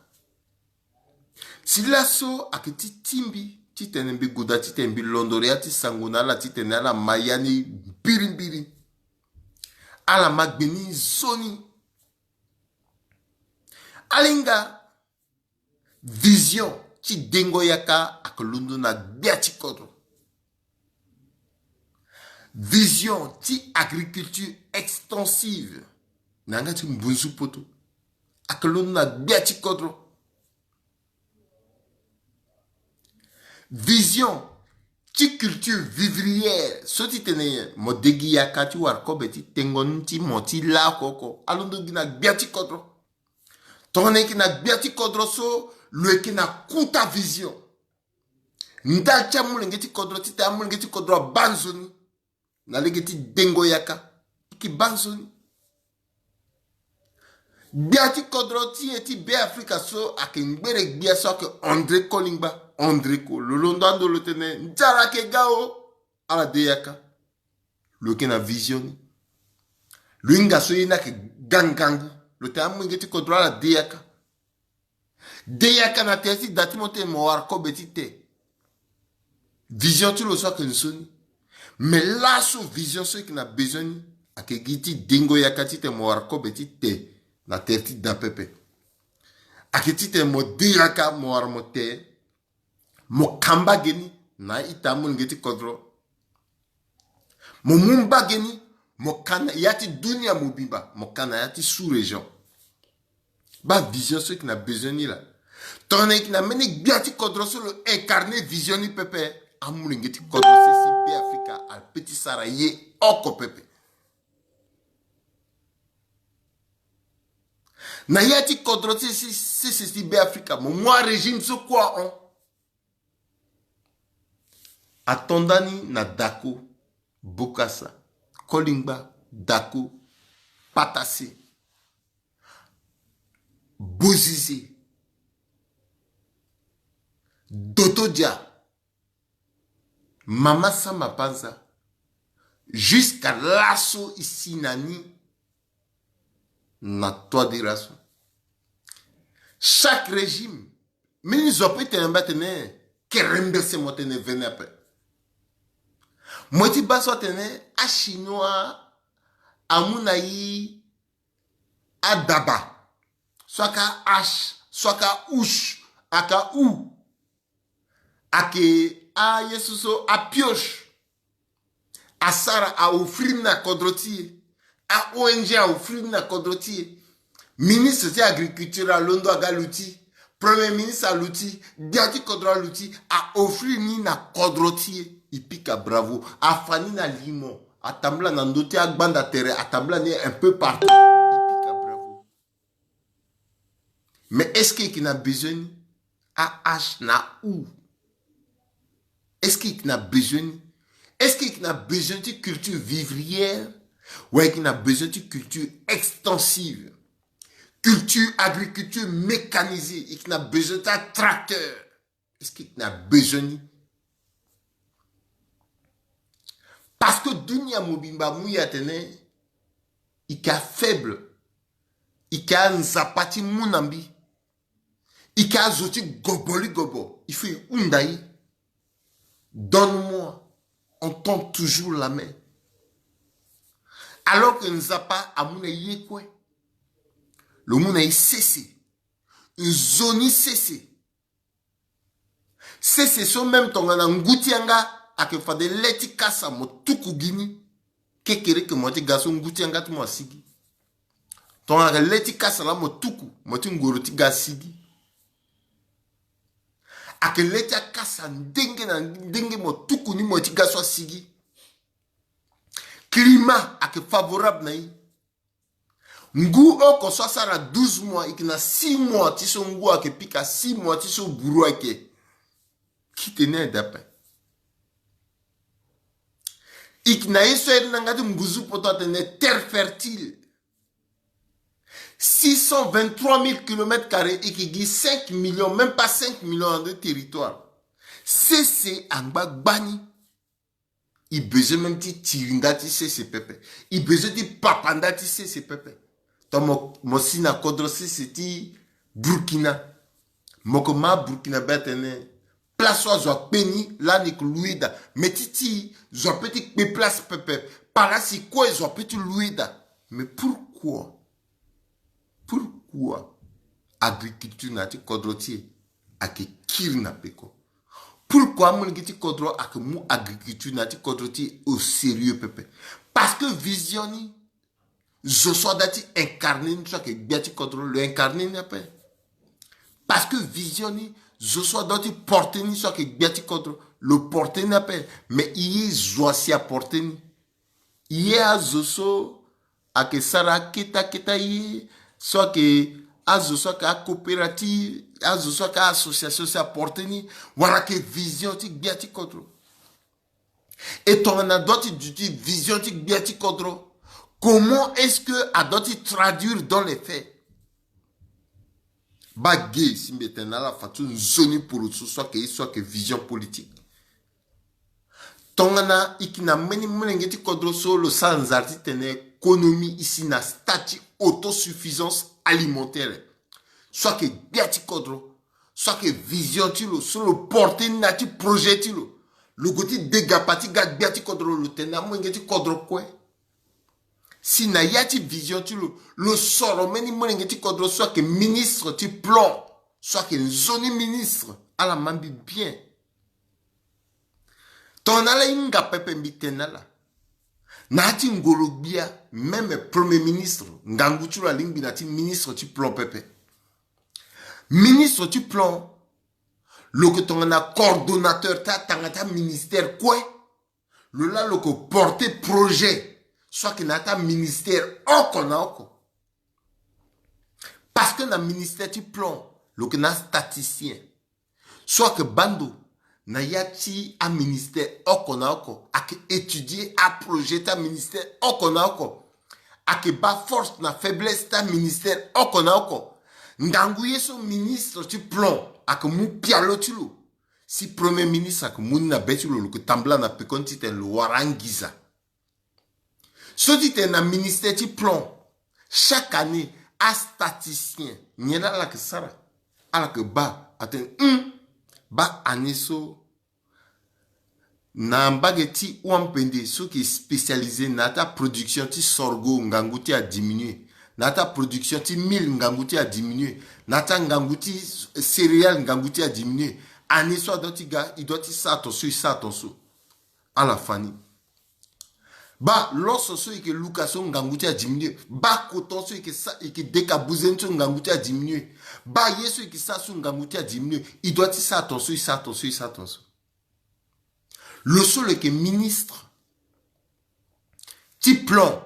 Si laso ayeke ti ti mbi titene mbi goda titene mbi londoro ya ti sango na ala titene ala ma ya ni mbirimbiri, ala ma gbe ni nzoni. Ala hinga vision ti dengo yaka ayeke londo na gbia ti kodro. Vision ti agriculture extensive na yanga ti mbunzu poto ayeke londo na gbia ti kodro. Vision ti culture vivrière, so ti tene mo de gi yaka ti wara kobe ti tengo ni ti mo ti laa oko oko, alondo gi na gbia ti kodro. Tongana e yeke na gbia ti kodro so, lo yeke na kota vision. Ndali ti amolenge ti kodro titene amolenge ti kodro abaa nzoni na lege ti dengo yaka, e yeke baa nzoni. Gbia ti kodro ti e ti Be Afrika so ayeke ngbere gbia so ayeke André Kolingba, André Ko. Lo londo ando lo tene nzara ayeke ga o, ala de yaka. Lo yeke na vision ni. Lo hinga so ye ni ayeke ga ngangu. Lo tene amolenge ti kodro ala de yaka. De yaka na tere ti da ti mo tene mo wara kobe ti te. Vision ti lo so ayeke nzoni. Me laso vision so e yeke na bezoin ni ayeke gi ti dengo yaka titene mo wara kobe ti te na tere ti da pepe. Ayeke titene mo de yaka mo wara mo te. Mo ka mbage ni na a-ita amolenge ti kodro. Mo mu mbage ni, mo ka na ya ti dunia mobimba, mo ka na ya ti sous-région. Baa vision so e yeke na bezoin ni laa. Tongana e yeke na mbeni gbia ti kodro so lo incarner vision ni pepe, amolenge ti kodro sese ti Beafrika ape ti sara ye oko pepe. Na ya ti kodro ti sese ti Beafrika, mo mu arégime so kue ahon. Atonda ni na Dako, Bokassa, Kolingba, Dako, Patase, Bozize, Dotodia, Mama Samba Panza, jusqu'à laso e si na ni na Touadéra so. Chaque régime, mbeni zo ape tene mbi atene, kerembese mo tene veni ape. Mo ye ti baa so atene achinois amu na e adaba, so aka ash, so aka ush, aka u, ayeke aye so so apioche. Asara, a offrir ni na kodro ti e. A O N G a offrir ni na kodro ti e. Ministre ti agriculture alondo aga luti. Premier ministre aluti. Gbia ti kodro aluti. A offrir ni na kodro ti e. E pika bravo. Afa ni na limo. Atambula na ndö ti agbanda tere. Atambula ni un peu partout. E pika bravo. Mais est-ce que e yeke na besoin ni? A H na U. Est-ce que e yeke na besoin ni? Est-ce que e yeke na besoin ti culture vivrière? Ou e yeke na besoin ti culture extensive? Culture, agriculture mécanisée. E yeke na besoin ti tracteur. Est-ce que e yeke na besoin ni? Parce que dunia mobimba amu e atene e yeke afaible. E yeke anzapa ti mu na mbi. E yeke azo ti gobo li gobo. Il faut e hunda e. Donne-moi. On tend toujours la main. Alors que Nzapa amu na e ye kue. Lo mu na e sese. Nzoni sese. Sese so même tongana ngu ti yanga ayeke fade le ti kasa mo tuku gi ni. Kekereke mo ti ga so ngu ti yanga ti mo asigi. Tongana ayeke le ti kasa laa mo tuku, mo ti ngoro ti ga asigi. Ayeke le ti akasa ndenge na ndenge mo tuku ni mo ti ga so asigi. Climat ayeke favorable na e. Ngu oko so asara douze mois, e yeke na six mois ti so ngu ayeke pika, six mois ti so buru ayeke. Kite ni ayeke daa ape. E yeke na ye so airi na yanga ti ngunzu poto atene terre fertile. Six cent vingt-trois mille kilomètres carrés, e yeke gi cinq millions, même pas cinq millions na ndö ti territoire. Sese angba gbani. E besoin même ti tiri nda ti sese pepe. E besoin ti papa nda ti sese pepe. Donc mo, mo si na kodro sese ti Burkina. Mo yeke ma Burkina be atene place so azo akpe ni lani e yeke louer daa. Mais ti ti zo ape ti kpe place pepe. Palasi kue zo ape ti louer daa. Mais pourquoi? Pourquoi agriculture na ya ti kodro ti e ayeke kiri na peko? Pourquoi amolenge ti kodro ayeke mu agriculture na ya ti kodro ti e au sérieux pepe? Parce que vision ni, zo so ada ti incarner ni so ayeke gbia ti kodro, lo incarner ni ape. Parce que vision ni, zo so ada ti porter ni so ayeke gbia ti kodro, lo porter ni ape. Mais e ye zo asi aporter ni. E ye azo so ayeke sara akete akete aye, so ayeke azo so ayeke acoopérative, azo so ayeke association si aporter ni, wala ayeke vision ti gbia ti kodro. E tongana adua ti duti vision ti gbia ti kodro, comment est-ce que adua ti traduire dans les faits? Baa ge si mbi tene na ala fadeso nzoni poroso so ayeke ye so ayeke vision politique. Tongana e yeke na mbeni molenge ti kodro so lo sara nzara titene économie e si na stade ti autosuffisance alimentaire, so ayeke gbia ti kodro, so ayeke vision ti lo, so lo porter ni na ya ti projet ti lo, lo gue ti degapa ti ga gbia ti kodro, lo tene na amolenge ti kodro kue. Si na ya ti vision ti lo, lo soro mbeni molenge ti kodro so ayeke ministre ti plan, so ayeke nzoni ministre, ala ma mbi bien. Tongana ala hinga pepe mbi tene na ala. Na ya ti ngolo gbia, même premier ministre, ngangu ti lo alingbi na ya ti ministre ti plan pepe. Ministre ti plan, lo yeke tongana coordonnateur ti atanga ti aministère kue. Lo laa lo yeke porter projet so ayeke na ya ti aministère oko na oko. Parce que na ministère ti plan, lo yeke na astatisticien so ayeke baa ndo na ya ti aministère oko na oko, ayeke étudier aprojet ti aministère oko na oko, ayeke baa force na faiblesse ti aministère oko na oko. Ngangu ye so ministre ti plan ayeke mu pialo ti lo, si premier ministre ayeke mu ni na be ti lo, lo yeke tambula na pekoni titene lo wara angiza. So ti tene na ministère ti plan, chaque année, astatisticien nyen laa ala yeke sara? Ala yeke baa atene, hum, baa année so, na mbage ti Houphouët-Boigny so yeke spécialisé na ya ti aproduction ti sorgho, ngangu ti e adiminué. Na ya ti aproduction ti mil, ngangu ti e adiminué. Na ya ti angangu ti céréales, ngangu ti e adiminué. Année so adua ti ga, e dua ti sara ton so, e sara ton so. Ala fa ni. Baa loso so e yeke luka so, ngangu ti e adiminué. Baa coton so e yeke sa, e yeke deka buze ni so, ngangu ti e adiminué. Baa ye so e yeke sara so, ngangu ti e adiminué. E dua ti sara ton so, e sara ton so, e sara ton so. Lo so lo yeke ministre ti plan,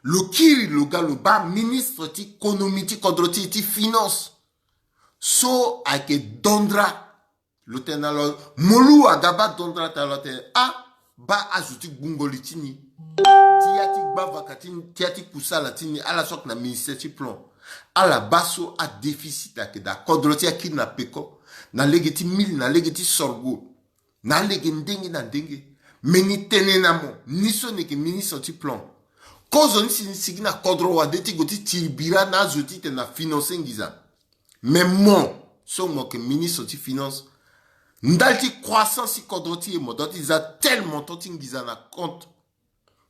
lo kiri lo ga lo baa ministre ti économie ti kodro ti e, ti finance. So ayeke dondra. Lo tene na lo, molu aga baa dondra, tene na lo atene, ah, baa azo ti gbungo li ti ni, ti ya ti gbavaka ti ni, ti ya ti kusala ti ni, ala so ayeke na ministère ti plan. Ala baa so adéficit ayeke daa, kodro ti e akiri na peko, na lege ti mil, na lege ti sorgho, na alege ndenge na ndenge. Me ni tene na mo, ni so ni yeke ministre ti plan, kozo ni si ni sigi na kodro wande ti gue ti tiri bira na azo titene afinancer nginza. Me mo so mo yeke ministre ti finance, ndali ti croissance ti kodro ti e, mo dua ti za tel montant ti nginza na compte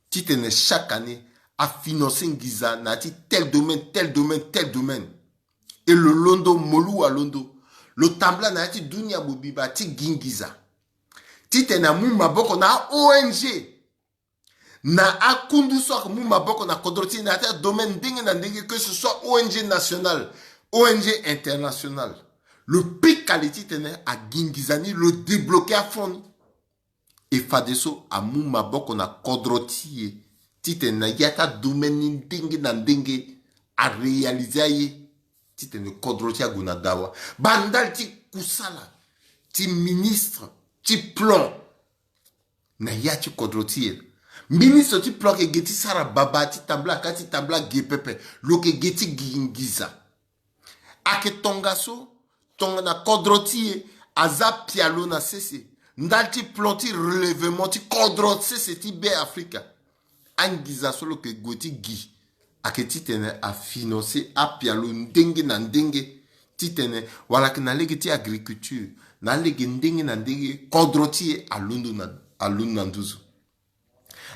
titene chaque année afinancer nginza na ya ti tel domaine, tel domaine, tel domaine. E lo londo, molu alondo, lo tambula na ya ti dunia mobimba ti gi nginza titene amu maboko na a-O N G, na akundu so ayeke mu maboko na kodro ti e na ya ti adomaine ndenge na ndenge, que ce soit O N G nationale, O N G internationale. Lo pika li titene agi nginza ni, lo débloquer afonds ni. E fadeso amu maboko na kodro ti e titene na ya ti adomaine ni ndenge na ndenge aréaliser aye titene kodro ti e ague na dawa. Baa ndali ti kusala ti ministre ti plan na ya ti kodro ti e. Ministre ti plan ayeke ge ti sara babâ ti tambula ka ti tambula ge pepe. Lo yeke ge ti gi nginza. Ayeke tongaso tongana kodro ti e aza pialo na sese ndali ti plan ti relèvement ti kodro sese ti Be Afrika. Anginza so lo yeke gue ti gi ayeke titene afinancer apialo ndenge na ndenge, titene wala ayeke na lege ti agriculture, na alege ndenge na ndenge, kodro ti e alondo na, alondo na nduzu.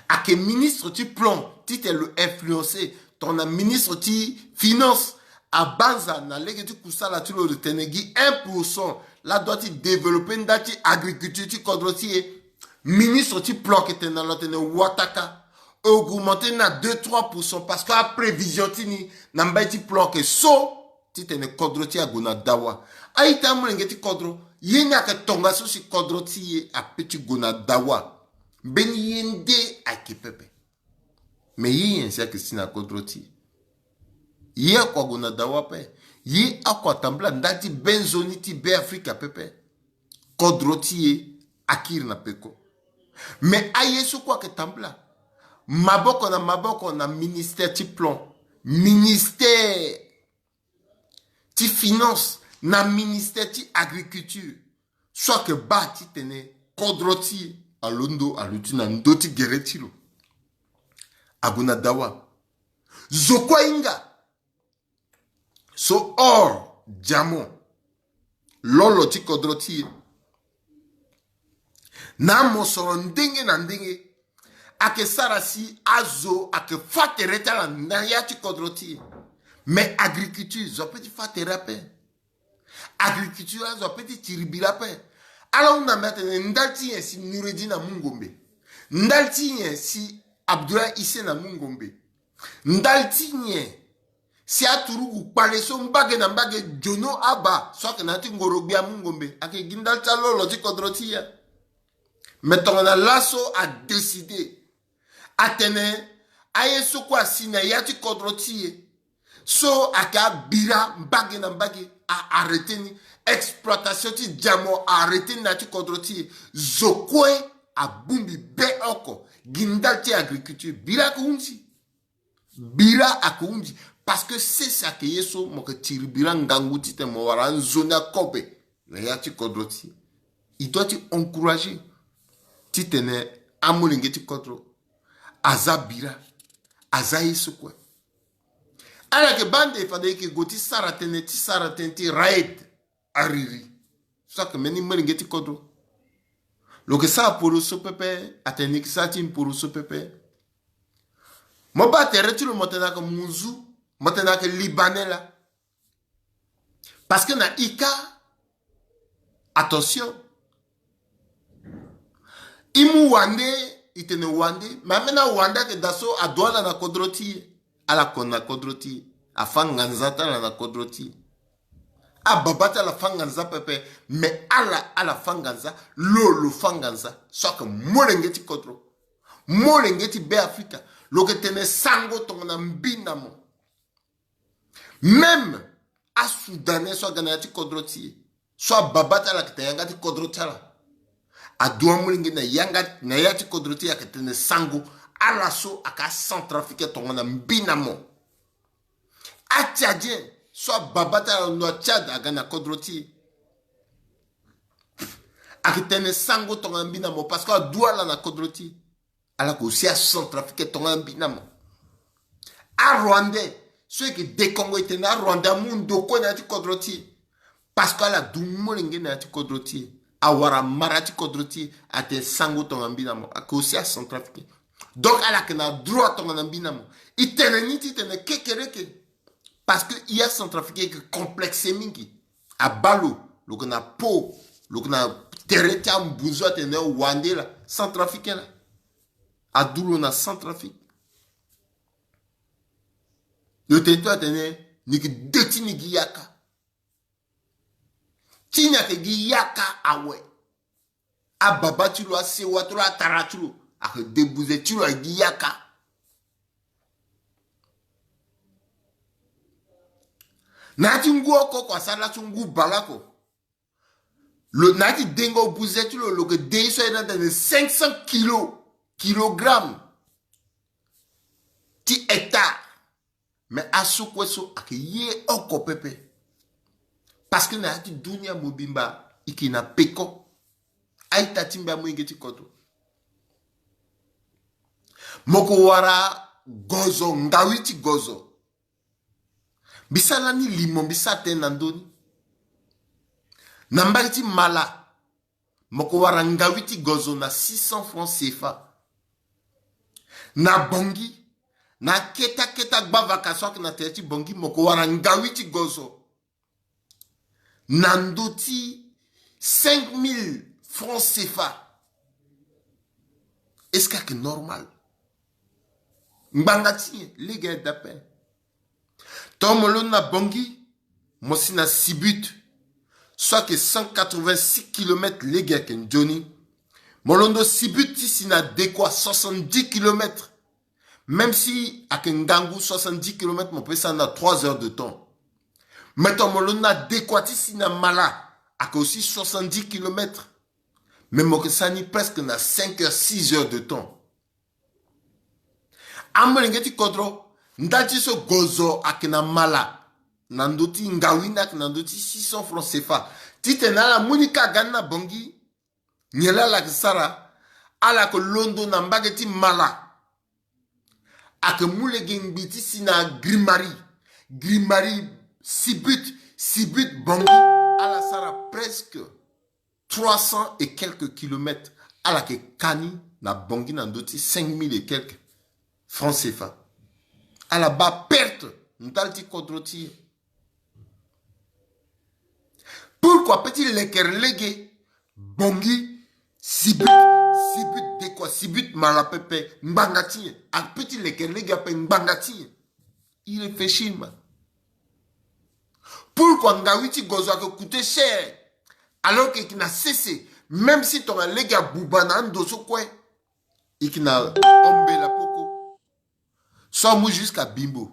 Ayeke ministre ti plan titene lo influencer tongana ministre ti finance. Abanza na lege ti kusala ti lo, lo tene gi un pour cent laa dua ti développer ndali ti agriculture ti kodro ti e. Ministre ti plan ayeke tene na lo atene wataka, augmenter na deux trois pour cent, parce que aprévision ti ni na mbage ti plan ayeke so titene kodro ti e ague na dawa. A-ita amolenge ti kodro, ye ni ayeke tongaso si kodro ti e ape ti gue na dawa. Mbeni ye nde ayeke pepe. Me ye nyen si ayeke si na kodro ti e? Ye oko ague na dawa ape. Ye oko atambula ndali ti be nzoni ti Be Afrika pepe. Kodro ti e akiri na peko. Me aye so kue ayeke tambula maboko na maboko na ministère ti plan, ministère ti finance, na ministère ti agriculture, so ayeke baa titene kodro ti e alondo aluti na ndö ti gere ti lo. Ague na dawa. Zo kue ahinga so or, diamant, lolo ti kodro ti e. Na amosoro ndenge na ndenge ayeke sara si azo ayeke fâ tere ti ala na ya ti kodro ti e. Me agriculture zo ape ti fâ tere ape. Agriculture azo ape ti tiri bira ape. Ala hunda mbi atene ndali ti nyen si Noureddine amu ngombe? Ndali ti nyen si Abdoulaye Hissène amu ngombe? Ndali ti nyen Si aturugu kpale so mbage na mbage, jono aba so ayeke na ya ti ngoro gbia mu ngombe, ayeke gi ndali ti alolo ti kodro ti e. Me tongana laso adécide atene aye so kue asi na ya ti kodro ti e, so ayeke abira mbage na mbage, a arrêté ni. Exploitation ti diamant a arrêté ni na ya ti kodro ti e. Zo kue abongbi be oko. Gi ndali ti agriculture, bira ayeke hunzi. Bira ayeke hunzi. Parce que sese ayeke ye so mo yeke tiri bira ngangu titene mo wara anzoni akobe na ya ti kodro ti e. Il doit ti encourager titene amolenge ti kodro aza bira, aza ye so kue. Ala yeke baa ande fade e yeke gue ti sara tënë, ti sara tënë ti raid ariri. So ayeke mbeni molenge ti kodro. Lo yeke sara poro so pepe, atene ni yeke sara ti poro so pepe. Mo baa tere ti lo, mo tene ayeke munzu, mo tene ayeke libanais laa. Parce que na ika, attention. I mu wande, i tene wande, mais ambeni awande ayeke daa so adu ala na kodro ti e. Ala kon na kodro ti e. Afâ nganza ti ala na kodro ti e. Ababa ti ala fâ nganza pepe, mais ala, ala fâ nganza, lo, lo fâ nganza. So ayeke molenge ti kodro, molenge ti Beafrika, lo yeke tene sango tongana mbi na mo. Même aSoudanais so aga na ya ti kodro ti e, so ababa ti ala ayeke tene yanga ti kodro ti ala, adu amolenge na yanga, na ya ti kodro ti e, ayeke tene sango. Ala so ayeke aCentrafricain tongana mbi na mo. ATchadien so ababa ti ala lo na Tchad aga na kodro ti e, ayeke tene sango tongana mbi na mo, parce que adu ala na kodro ti e. Ala yeke aussi aCentrafricain tongana mbi na mo. ARwandais so e yeke dekongo, e tene aRwandais amu ndo kue na ya ti kodro ti e. Parce que ala du molenge na ya ti kodro ti e. Awara mara ti kodro ti e, atene sango tongana mbi na mo. Ayeke aussi aCentrafricain. Donc ala yeke na droit tongana mbi na mo. E tene ni titene kekereke. Parce que e aCentrafricain e yeke complexé mingi. Abaa lo, lo yeke na po, lo yeke na tere ti ambunzu, atene wande laa, Centrafricain laa. Adu lo na Centrafrique. Lo tene ti lo atene ni yeke de ti ni gi yaka. Ti ni ayeke gi yaka awe. Ababa ti lo, asewa ti lo, atara ti lo, ayeke de buze ti lo, ayeke gi yaka. Na ya ti ngu oko oko asara laso ngu bale oko. Lo, na ya ti dengo buze ti lo, lo yeke de ye so ayeke na tene cinq cents kilos, kilogramme ti hectare. Mais aso kue so ayeke ye oko pepe. Parce que na ya ti dunia mobimba e yeke na peko. A-ita ti mbi, amolenge ti kodro, mo ko wara gozo, ngawi ti gozo. Mbi sara lani limo, mbi sara tënë na ndö ni. Na mbage ti mala, mo ko wara ngawi ti gozo na six cents francs C F A. Na Bangui, na akete akete agbavaka so ayeke na tere ti Bangui, mo ko wara ngawi ti gozo na ndö ti cinq mille francs C F A. Est-ce que ayeke normal? Ngbanga ti nyen? Lege ayeke daa ape. Tongana mo londo na Bangui, mo si na Sibut, so ayeke cent quatre-vingt-six kilomètres, lege ayeke nzoni. Mo londo Sibut ti si na Dekoa, soixante-dix kilomètres. Même si ayeke ngangu, soixante-dix kilomètres, mo peut sara ni na trois heures de temps. Mais tongana mo londo na Dekoa ti si na Mala, ayeke aussi soixante-dix kilomètres. Mais mo yeke sara ni presque na cinq heures, six heures de temps. Amolenge ti kodro, ndali ti so gozo ayeke na Mala, na ndö ti ngawi ni ayeke na ndö ti six cents francs C F A. Titene ala mu ni kâ aga ni na Bangui, nyen laa ala yeke sara? Ala yeke londo na mbage ti Mala. Ayeke mu lege ngbi ti si na Grimari, Grimari Sibut, Sibut Bangui. Ala sara presque trois cents et quelques kilomètres. Ala yeke kâ ni na Bangui na ndö ti cinq mille et quelques francs C F A. Ala baa perte ndali ti kodro ti e. Pourquoi? Pe ti lekere lege Bangui, Sibut, Sibut Dekoa, Sibut Mala pepe, ngbanga ti nyen? A pe ti lekere lege ape, ngbanga ti nyen? I réfléchir ma. Pourquoi ngawi ti gozo ayeke coûter cher? Alors que e yeke na sese, même si tongana lege abuba na ando so kue, e yeke na ombela poko. So amu jusqu'à Bimbo.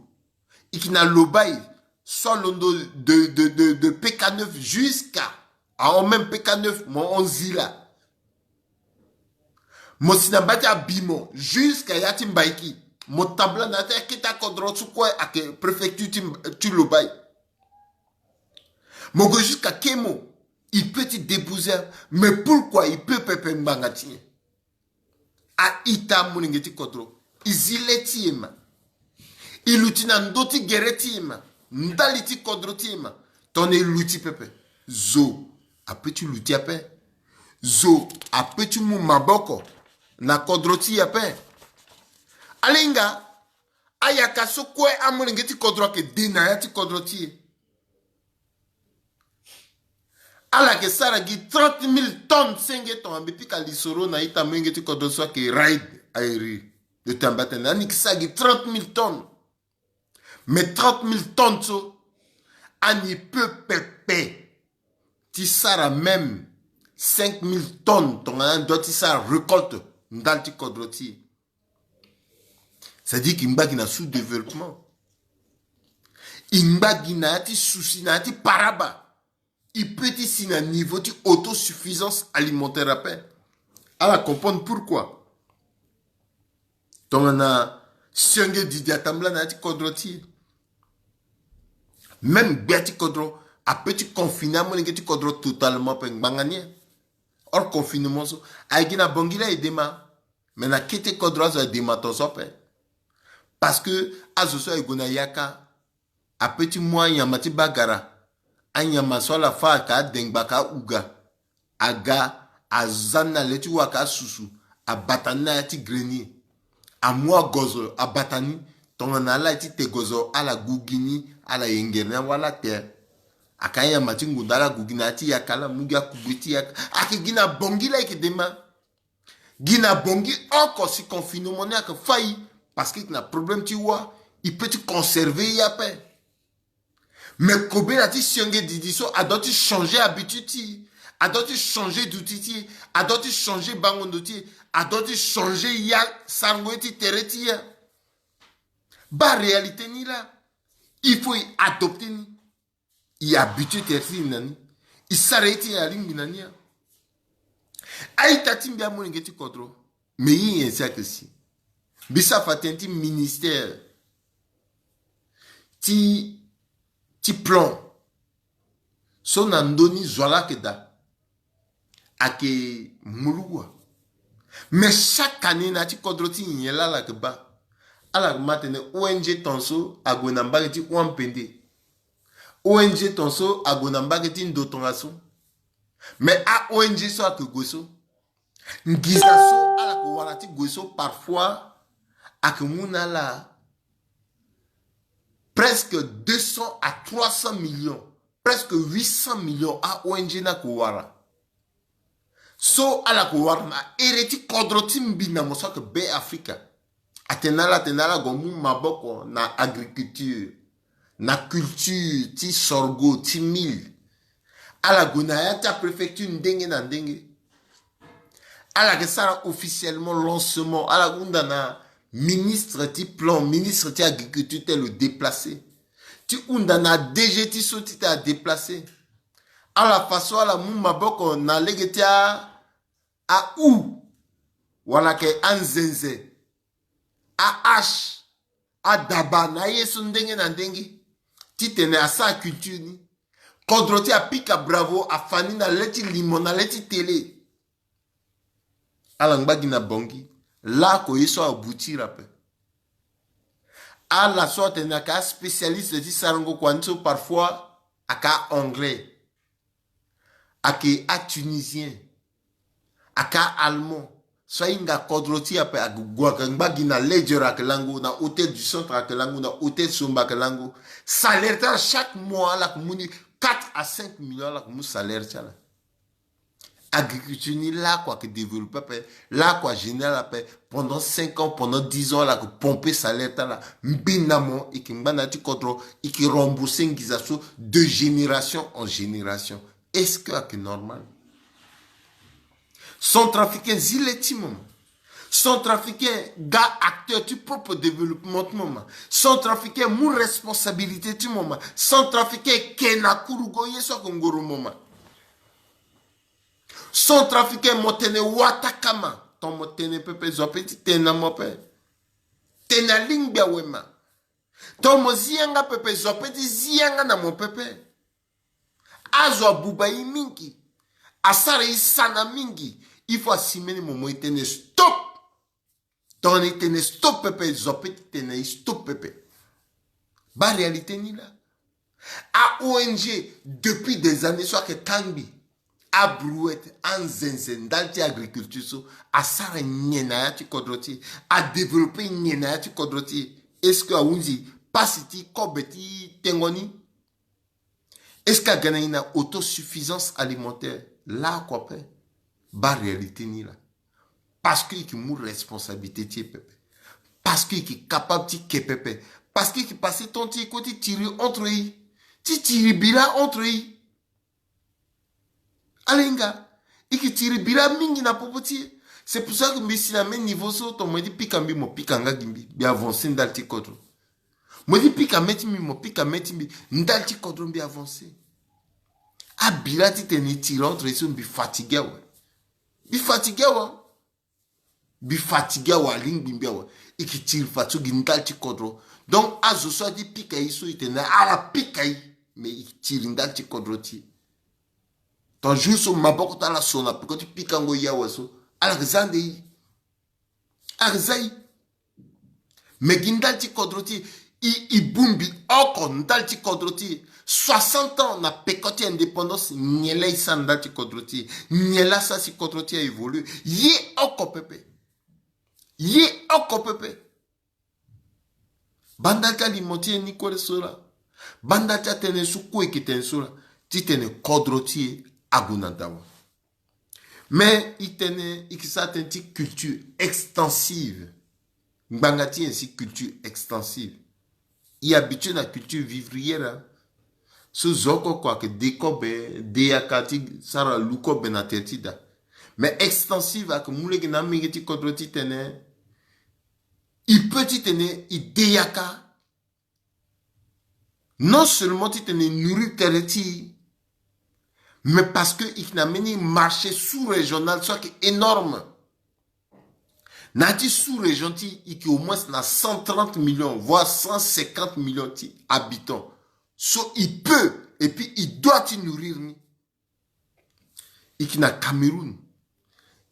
E yeke na Lobaye, so alondo de, de, de, de P K neuf jusqu'à, ahon même P K neuf, mo hon Zila. Mo si na mba ti Abimon jusqu'à ya ti Mbaiki. Mo tambula na ya ti akete akodro so kue ayeke préfecture ti, ti Lobaye. Mo gue jusqu'à Kemo. E peut ti débouser, mais pourquoi e peut pepe ngbanga ti nyen? A-ita amolenge ti kodro, e zi le ti e ma. E luti na ndö ti gere ti e ma, ndali ti kodro ti e ma. Tongana e luti pepe, zo apeut ti luti ape. Zo apeut ti mu maboko na kodro ti e ape. Ala hinga, ayaka so kue amolenge ti kodro ayeke de na ya ti kodro ti e. Ala yeke sara gi trente mille tonnes senge, tongana mbi pika lisoro na ita molenge ti kodro so ayeke Raïd Airi. Lo tene mbi atene ani yeke sara gi trente mille tonnes. Mais trente mille tonnes so, ani peut pepe ti sara même cinq mille tonnes tongana ani doit ti sara récolte ndali ti kodro ti e. C'est-à-dire que e ngba gi na sous-développement. E ngba gi na ya ti souci, na ya ti paraba. E peut ti si na niveau ti autosuffisance alimentaire ape. Ala comprendre pourquoi. Tongana Siange Didi atambula na ya ti kodro ti e, même gbia ti kodro apeut ti confiner amolenge ti kodro totalement ape, ngbanga ni. Hors confinement so, aye gi na Bangui la e dema. Mais na kete kodro azo aye dema tongaso ape. Parce que azo so aye gue na yaka apeut ti mu anyama ti bagara. Anyama so ala fâ ayeke adengba ka auga. Aga, aza ni na le ti waka asusu, abata ni na ya ti grenier. Amu agozo abata ni. Tongana ala ye ti te gozo, ala gue gi ni, ala yengere ni awe ala te. Ayeke anyama ti ngonda, ala gue gi na ya ti yaka, ala mu gi akugbe ti yaka. Ayeke gi na Bangui la e yeke dema. Gi na Bangui oko si confinement ni ayeke fâ e, parce que e yeke na problème ti wâ, e peut ti conserver e ape. Mais kobela ti Siange Didi so, a doit ti changer habitude ti e, a doit ti changer duti ti e, a doit ti changer bango ndo ti e, a doit ti changer ya sarango ye ti tere ti e. Baa réalité ni la, il faut e adopter ni. E habituer tere ti e na ni. E sara ye ti e alingbi na ni. A-ita ti mbi amolenge ti kodro, me ye nyen si ayeke si? Mbi sara fa tënë ti ministère ti, ti plan so na ndö ni zo ala yeke daa. Ayeke mu luku wa. Mais chaque année na ya ti kodro ti nyen laa ala yeke baa? Ala yeke ma atene O N G tongaso ague na mbage ti Ouham-Pendé. O N G tongaso ague na mbage ti ndo tongaso. Mais a-O N G so ayeke gue so, nginza so ala yeke wara ti gue so, parfois ayeke mu na ala presque deux cents à trois cents millions, presque huit cents millions a-O N G ni ayeke wara. So ala yeke wara na here ti kodro ti mbi na mo so ayeke Be Afrika. Atene na ala, atene na ala gue mu maboko na agriculture, na culture ti sorgho, ti mil. Ala gue na ya ti apréfecture ndenge na ndenge. Ala yeke sara officiellement lancement. Ala hunda na ministre ti plan, ministre ti agriculture ti tene lo déplacer. Ti hunda na D G ti so ti tene a déplacer. Ala fa so ala mu maboko na lege ti a, a-u, wala ayeke anzenze, a-hache, adaba na aye so ndenge na ndenge. Ti tene asara culture ni. Kodro ti e apika bravo, afa ni na le ti limo, na le ti télé. Ala ngba gi na Bangui. Laoko ye so aboutir ape. Ala so atene ayeke aspécialiste ti sarango kua ni so, parfois ayeke a-anglais, ayeke atunisien, ayeke a-allemand. So ahinga kodro ti e ape, ague, ague ngba gi na Ledger, ayeke lango na Hôtel du Centre, ayeke lango na Hôtel Somba, ayeke lango. Salaire ti ala chaque mois ala yeke mu ni quatre à cinq millions, ala yeke mu salaire ti ala. Agriculture ni lakua ayeke développé ape, lakua agénéral ape. Pendant cinq ans, pendant dix ans ala yeke pomper salaire ti ala. Mbi na mo e yeke ngba na ya ti kodro, e yeke rembourser nginza so de génération en génération. Est-ce que ayeke normal? Centrafricain zi le ti mo ma. Centrafricain ga acteur ti propre développement ti mo ma. Centrafricain mu responsabilité ti mo ma. Centrafricain ke na kurugo ye so ayeke ngoro mo ma. Centrafricain mo tene watakama. Ton mo tene pepe zo ape ti tene na mo ape. Tene alingbi awe ma. Ton mo zi yanga pepe zo ape ti zi yanga na mo pepe. Azo abuba e mingi. Asara e sana mingi. Il faut asimene mo mo e tene stop. Tongana e tene stop pepe zo ape ti tene e stop pepe. Baa réalité ni laa. A-ong depuis des années so ayeke kangbi abrouette anzenze ndali ti agriculture so, asara nyen na ya ti kodro ti e? Adéveloppé nyen na ya ti kodro ti e? Est-ce que ahunzi pasi ti kobe ti tengo ni? Est-ce que aga na e na autosuffisance alimentaire? Lakua ape. Baa réalité ni laa. Parce que e yeke mu responsabilité ti e pepe. Parce que e yeke capable ti ke pepe. Parce que e yeke passer temps ti e kue ti tiri entre e, ti tiri bira entre e. Ala hinga, e yeke tiri bira mingi na popo ti e. C'est pour ça que mbi si na même niveau so, ton mo ye ti pika mbi mo pika nga gi mbi, mbi avancer ndali ti kodro. Mo ye ti pika mê ti mbi mo pika mê ti mbi, ndali ti kodro mbi avancer. Abira ti tene e tiri entre e so mbi fatigué awe. Mbi fatigué awe. Mbi fatigué awe, alingbi mbi awe. E yeke tiri fadeso gi ndali ti kodro. Donc azo so aye ti pika e so e tene ala pika e, mais e tiri ndali ti kodro ti e. Ton jour so maboko ti ala so na peko ti pikango e awe so, ala yeke za ande e. Ala yeke za e. Mais gi ndali ti kodro ti e, e, e bongbi oko ndali ti kodro ti e. Soixante ans na peko ti indépendance, nyen laa e sara ndali ti kodro ti e? Nyen laa asara si kodro ti e a évoluer? Ye oko pepe. Ye oko pepe. Baa ndali ti alimo ti e ni kue so laa. Baa ndali ti atënë so kue e yeke tene so laa. Titene kodro ti e ague na dawa. Mais e tene e yeke sara tënë ti culture extensive. Ngbanga ti e si culture extensive. E habitué na culture vivrière. So zo oko oko ayeke de kobe, de yaka ti sara lu kobe na tere ti da. Mais extensive ayeke mu lege na amenge ti kodro titene e peut titene e de yaka. Non seulement titene e nourrir tere ti e, mais parce que e yeke na mbeni marché sous-régional so ayeke énorme. Na ya ti sous-région ti e, e yeke au moins na cent trente millions voire cent cinquante millions ti habitants. So e peut et puis e doit ti nourrir ni. E yeke na Cameroun,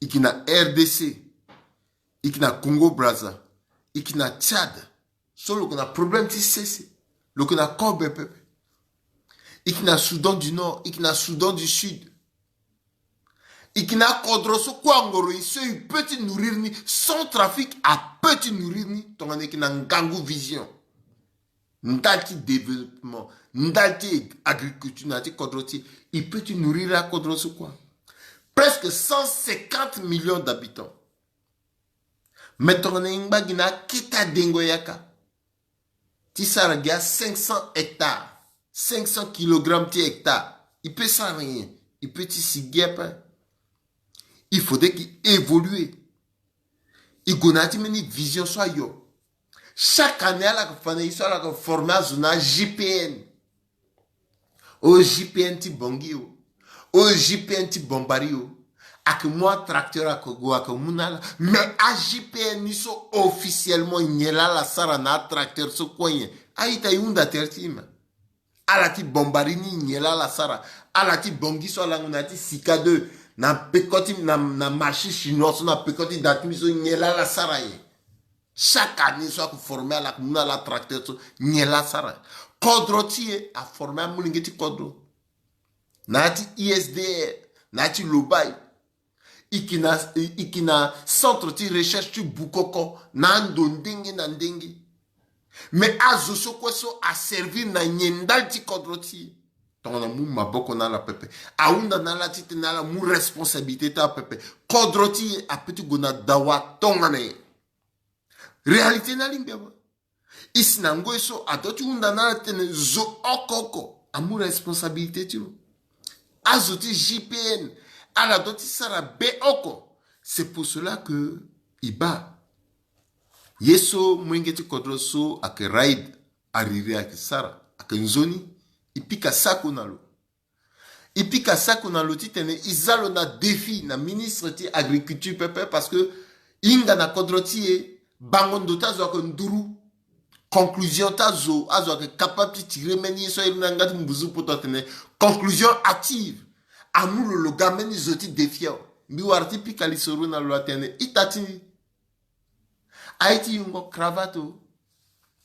e yeke na R D C, e yeke na Congo Brazza, e yeke na Tchad. So lo yeke na problème ti sese, lo yeke na kobe pepe. E yeke na Soudan du Nord, e yeke na Soudan du Sud. E yeke na akodro so kue angoro e so e peut ti nourrir ni. Centrafrique apeut ti nourrir ni tongana e yeke na ngangu vision. Ndali ti développement, ndali ti agriculture na ya ti kodro ti e, e peut ti nourrir akodro so kue. Presque cent cinquante millions d'habitants. Mais tongana e ngba gi na akete adengo yaka ti sara gi a cinq cents hectares, cinq cents kilogrammes ti hectare, e peut sara nyen? E peut ti si gi ape. Il faudrait qu'il évolue. E gue na ya ti mbeni vision so ayo. Chaque année ala yeke fa na e so ala yeke former azo na J P N. O J P N ti Bangui o, o J P N ti Bambari o. Ayeke mu atracteur, ayeke gue, ayeke mu na ala. Mais a J P N ni so officiellement nyen laa ala sara na atracteur so kue nyen? A-ita e hunda tere ti e ma. Ala ti Bambari ni nyen laa ala sara? Ala ti Bangui so alango na ya ti Sika deux, na peko ti na, na marché chinois so na peko ti da ti mbi so, nyen laa ala sara nyen? Chaque année so ayeke former ala, ayeke mu na ala tracteur so, nyen laa asara? Kodro ti e aformer amolenge ti kodro. Na ya ti I S D R, na ya ti Lobaye. E yeke na, e yeke na centre ti recherche ti Bukoko, na ando ndenge na ndenge. Mais azo so kue so aservir na nyen ndali ti kodro ti e? Tongana mu maboko na ala pepe. Ahunda na ala titene ala mu responsabilité ti ala pepe. Kodro ti e ape ti gue na dawa tongana nyen? Réalité ni alingbi awe. E si na ngoi so adoit ti hunda na ala titene zo oko oko amu responsabilité ti lo. Azo ti J P N ala doit ti sara be oko. C'est pour cela que e baa ye so molenge ti kodro so ayeke Raïd Hariri ayeke sara, ayeke nzoni. E pika sako na lo. E pika sako na lo titene e za lo na défi na ministre ti agriculture pepe, parce que e hinga na kodro ti e, bango ndo ti azo ayeke nduru. Conclusion ti azo, azo ayeke capable ti tirer mbeni ye so airi na yanga ti mbuzu poto atene conclusion hâtive. Amu lo lo ga mbeni zo ti défi awe. Mbi wara ti pika lisoro na lo atene ita ti ni, aye ti yungo cravate o,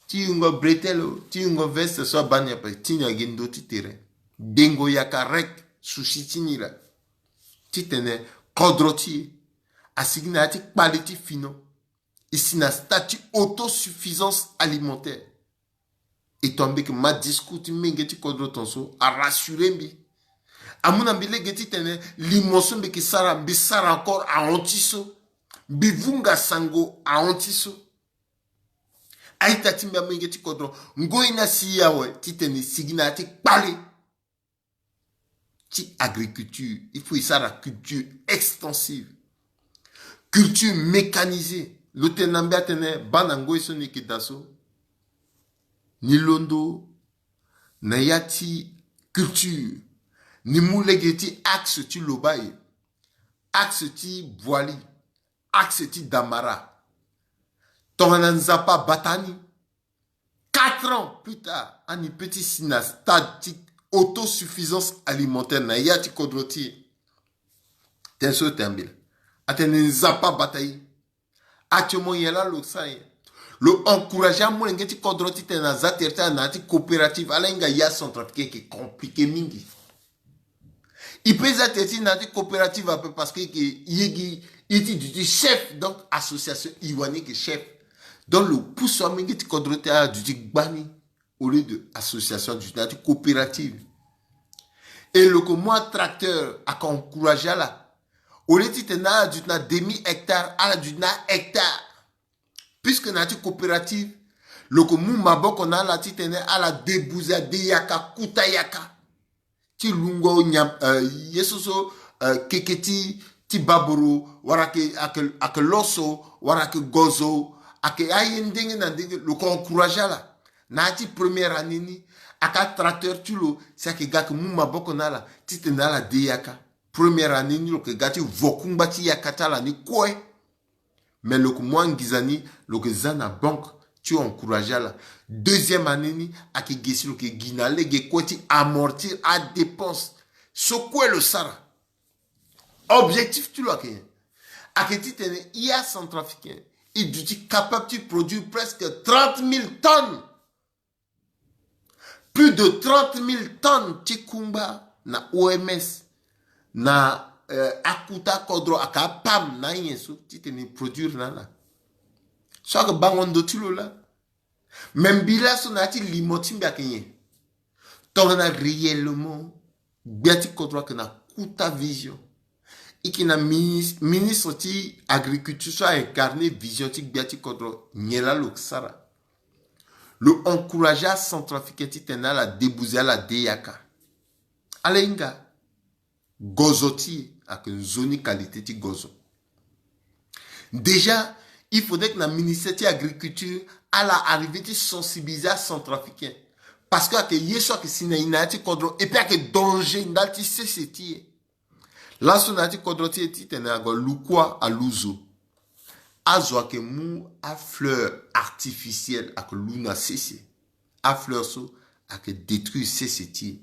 ti yungo bretelle o, ti yungo veste so abaa ni ape, ti ni agi ndö ti tere. Dengo yaka rek, souci ti ni laa. Titene kodro ti e asigi na ya ti kpale ti fino. E si na statut autosuffisance alimentaire. E tonga mbi yeke ma discours ti molenge ti kodro tongaso, arassurer mbi. Amu na mbi lege titene limo so mbi yeke sara, mbi sara encore ahon ti so. Mbi vunga sango ahon ti so. A-ita ti mbi amolenge ti kodro, ngoi ni asi awe titene e sigi na ya ti kpale ti agriculture. Il faut e sara culture extensive, culture mécanisée. Lo tene na mbi atene baa na ngoi so ni yeke daa so, ni londo na ya ti culture, ni mu lege ti axe ti lobai, axe ti Boali, axe ti Damara. Tongana Nzapa abata ni, quatre ans plus tard, ani peut ti si na stade ti autosuffisance alimentaire na ya ti kodro ti e. Tënë so lo tene na mbi laa, atene Nzapa abata e. Actuellement nyen laa lo sara nyen? Lo encourager amolenge ti kodro titene aza tere ti ala na ya ti coopérative. Ala hinga ya centrafricain, e yeke compliqué mingi. E peut za tere ti e na ya ti coopérative ape parce que e yeke, e yeke, e ti duti chef, donc association e wani e yeke chef. Donc lo pusu amolenge ti kodro ti e ala duti gbani, au lieu de association, aduti na ya ti coopérative. Et lo yeke mu atracteur, ayeke encourager ala. Au lieu titene ala duti na demi hectare, ala duti na hectare. Puisque na ya ti coopérative, lo yeke mu maboko na ala titene ala débouser ade yaka, kuta yaka ti lungo nyam, euh, ye so so, euh, keke ti, ti baboro, wala ayeke, ayeke, ayeke loso, wala ayeke gozo, ayeke aye ndenge na ndenge. Lo yeke encourager ala. Na ya ti première année ni, ayeke atracteur ti lo si ayeke ga ayeke mu maboko na ala titene ala de yaka. Première année ni lo yeke ga ti vo kungba ti yaka ti ala ni kue. Mais lo yeke mu anginza ni, lo yeke za na banque ti encourager ala. Deuxième année ni, ayeke ge si lo yeke gi na lege kue ti amortir adépense so kue lo sara. Objectif ti lo ayeke nyen? Ayeke titene e acentrafricain, e duti capable ti produire presque trente mille tonnes. Plus de trente mille tonnes ti kungba na O M S, na, euh, akuta kodro, ayeke apam na anyen so titene e produire na ala. So ayeke bango ndo ti lo laa. Mais mbi laso na ya ti limo ti mbi ayeke nyen? Tongana réellement gbia ti kodro ayeke na kuta vision, e yeke na minis-, ministre ti agriculture so a incarner vision ti gbia ti kodro, nyen laa lo yeke sara? Lo encourager acentrafricain titene ala débouser, ala de yaka. Ala hinga gozo ti e, ayeke nzoni qualité ti gozo. Déjà, il faudrait que na ministère ti agriculture ala arriver ti sensibiliser acentrafricain. Parce que ayeke ye so ayeke si na e na ya ti kodro, et puis ayeke danger ndali ti sese ti e. Laso na ya ti kodro ti e titene ague alu kua, alu zo. Azo ayeke mu afleur artificielle ayeke lu na sese. Afleur so ayeke détruire sese ti e.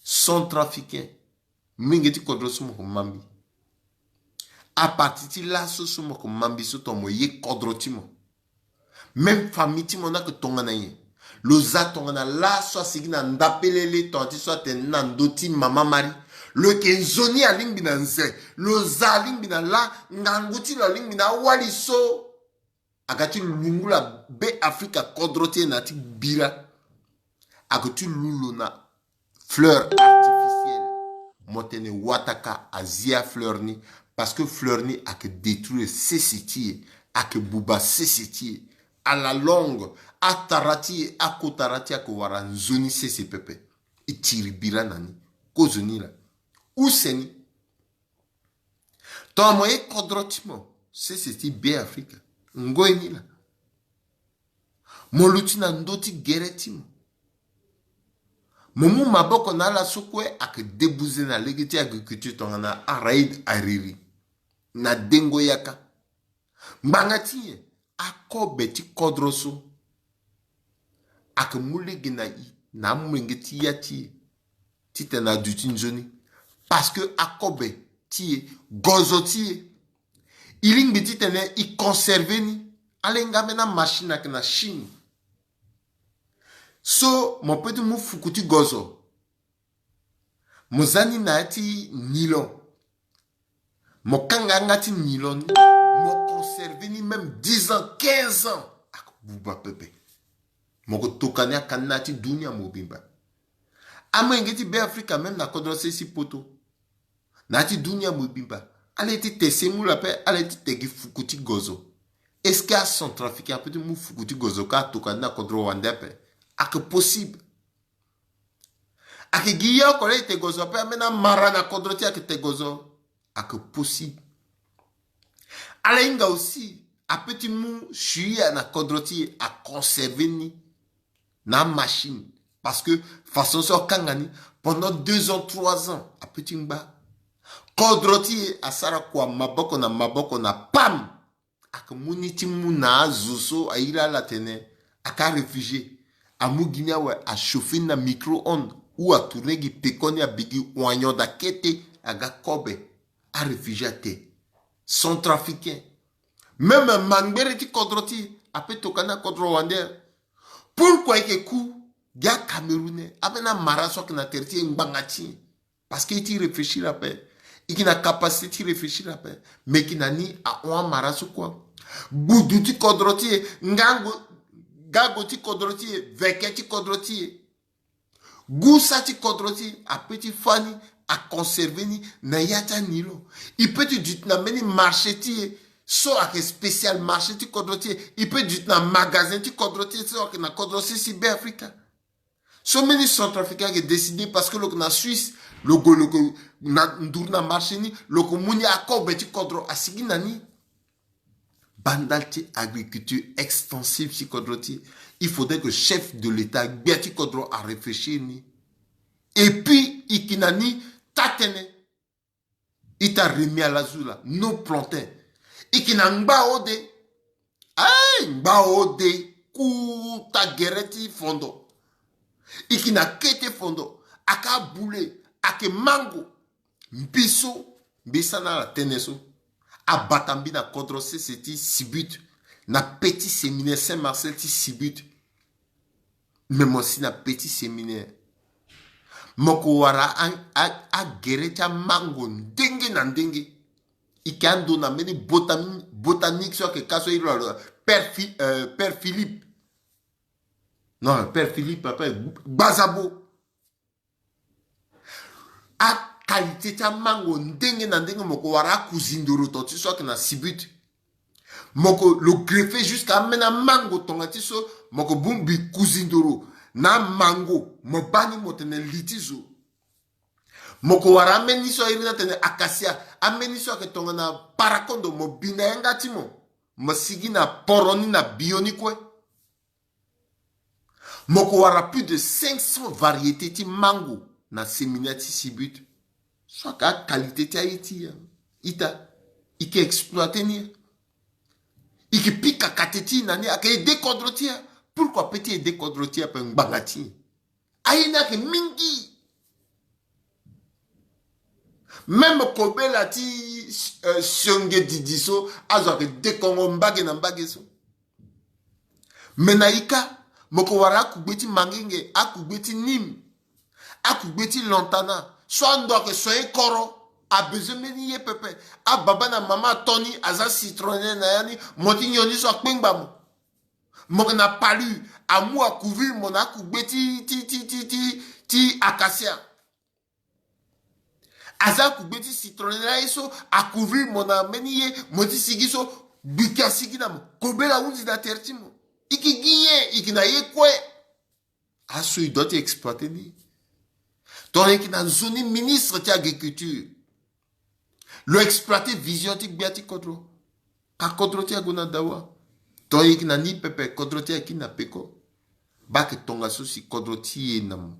Centrafricain, mingi ti kodro so mo yeke ma mbi. A partir ti laso so mo yeke ma mbi so, tongana mo ye kodro ti mo, même famille ti mo ni ayeke tongana nyen? Lo za tongana laso asigi na ndapelele, tongana ti so atene ni na ndö ti mama Marie. Lo yeke nzoni alingbi na nze. Lo za alingbi na laa, ngangu ti lo alingbi na awali so aga ti lungula Be Afrika kodro ti e na ya ti bira. Aga ti lu lo na Fleur artificielle. Mo tene wataka azi afleur ni. Parce que fleur ni ayeke détruire sese ti e, ayeke buba sese ti e. À la longue, atara ti e, akotara ti e ayeke wara nzoni sese pepe. E tiri bira na ni. Kozo ni laa. Use ni. Tongana mo ye kodro ti mo sese ti Be Afrika, ngoi ni laa. Mo luti na ndö ti gere ti mo. Mo mu maboko na ala so kue ayeke debuze na lege ti agriculture tongana Araïd Hariri. Na dengo yaka. Ngbanga ti nyen? Akobe ti kodro so ayeke mu lege na i, na amolenge ti ya ti e, titene aduti nzoni. Parce que akobe ti e, gozo ti e, e lingbi titene e conserve ni. Ala hinga ambeni amachine ayeke na Chine. So mo peut ti mu fuku ti gozo. Mo za ni na ya ti nilon. Mo kanga yanga ti nilon ni. Mo conserve ni même dix ans, quinze ans. Abuba pepe. Mo ko toka ni aka ni na ya ti dunia mobimba. Amolenge ti Be Afrika même na kodro sese ti poto. Na ya ti dunia mobimba. Ala ye ti te semu laa ape, ala ye ti te gi fuku ti gozo. Est-ce que acentrafricain apeut ti mu fuku ti gozo ka atoka ni na kodro wande ape? Ayeke possible. Ayeke gi ye oko laa e te gozo ape, ambeni amara na kodro ti e ayeke te gozo. Ayeke possible. Ala hinga aussi apeut ti mu suia na kodro ti e, aconserve ni na amachine. Parce que façon so akanga ni pendant deux ans, trois ans, apeut ti ngba. Kodro ti e asara kua maboko na maboko na pam. Ayeke mu ni ti mu na azo so airi ala atene ayeke aréfugié. Amu gi ni awe, achauffe ni na micro-onde ou atourne gi peko ni, abi gi oignon daa kete, aga kobe. Aréfugié ate. Centrafricain. Même mangbere ti kodro ti e apeut toka ni na kodro wande. Pourquoi e yeke ku gi aCamerounais? Ambeni amara so ayeke na tere ti e ngbanga ti e. Parce que e ti réfléchir ape. E yeke na capacité ti réfléchir ape. Me e yeke na ni ahon amara so kue. Gbudu ti kodro ti e, ngangu, gago ti kodro ti e, veke ti kodro ti e, gusa ti kodro ti e, apeut ti fâ ni, aconserve ni na ya ti anilon. E peut ti duti na mbeni marché ti e so ayeke spécial marché ti kodro ti e. E peut duti na magasin ti kodro ti e so ayeke na kodro sese ti Be Afrika. So mbeni centrafricain ayeke décidé parce que lo yeke na Suisse, lo gue lo yeke na nduru na marché ni, lo yeke mu ni akobe ti kodro asigi na ni. Bandal ti agriculture extensive ti kodro ti e. Il faudrait que chef de l'État, gbia ti kodro, aréfléchir ni. Et puis e yeke na ni taa-tënë. Ita Remi Alazula, no plantain. E yeke na ngba ode. Ae, ngba ode, kuta gere ti fondo. E yeke na kete fondo. Ayeke abule, ayeke mango. Mbi so mbi sara na ala tënë so. Abata mbi na kodro sese ti Sibut, na petit séminaire Saint Marcel ti Sibut. Me mo si na petit séminaire, mo ko wara a, a, agere ti amango ndenge na ndenge. E yeke ando na mbeni botani-, botanique so ayeke ka so iri lo, Père Phi-, euh, Père Philippe. Non, Père Philippe, papa, Gbazabo. Aqualité ti amango ndenge na ndenge, mo ko wara akuzindoro ton ti so ayeke na Sibut. Mo ko lo greffe jusqu'à ambeni amango tonga ti so mo ko bongbi kuzindoro na amango, mo baa ni mo tene li ti zo. Mo ko wara ambeni so airi ni atene acacia, ambeni so ayeke tongana parakondo, mo bi na yanga ti mo, mo sigi na poro ni na bio ni kue. Mo ko wara plus de cinq cents variétés ti mango na séminaire ti Sibut. So ayeke aqualité ti aye ti e, ita, e yeke exploiter ni. E yeke pika kate ti e na ni, ayeke aide kodro ti e. Pourquoi apeut ti aide kodro ti e ape? Ngbanga ti e. Aye ni ayeke mingi. Même kobela ti, euh, sionge didi so, azo ayeke dekongo mbage na mbage so. Me na e ka, mo ko wara akugbe ti mangenge, akugbe ti nîmes, akugbe ti lantana. So ando ayeke soigner koro, abezoin mbeni ye pepe. Ababa na mama ato ni, aza citronnelle na ya ni, mo ti nyon ni so akpengba mo. Mo yeke na palu, amu acouvrir mo na akugbe ti, ti, ti, ti, ti, ti acacia. Aza akugbe ti citron na ye so, acouvrir mo na mbeni ye, mo ti sigi so, gbiki asigi na mo. Kobela ahunzi na tere ti mo. I ke gi nyen, i ke na ye kue. Aso i doit ti exploiter ni. Tongana i ke na nzoni ministre ti agriculture, lo exploiter vision ti gbia ti kodro. Ka kodro ti e ague na dawa. Tongana i ke na ni pepe, kodro ti e akiri na peko. Baa ayeke tongaso si kodro ti e na mo.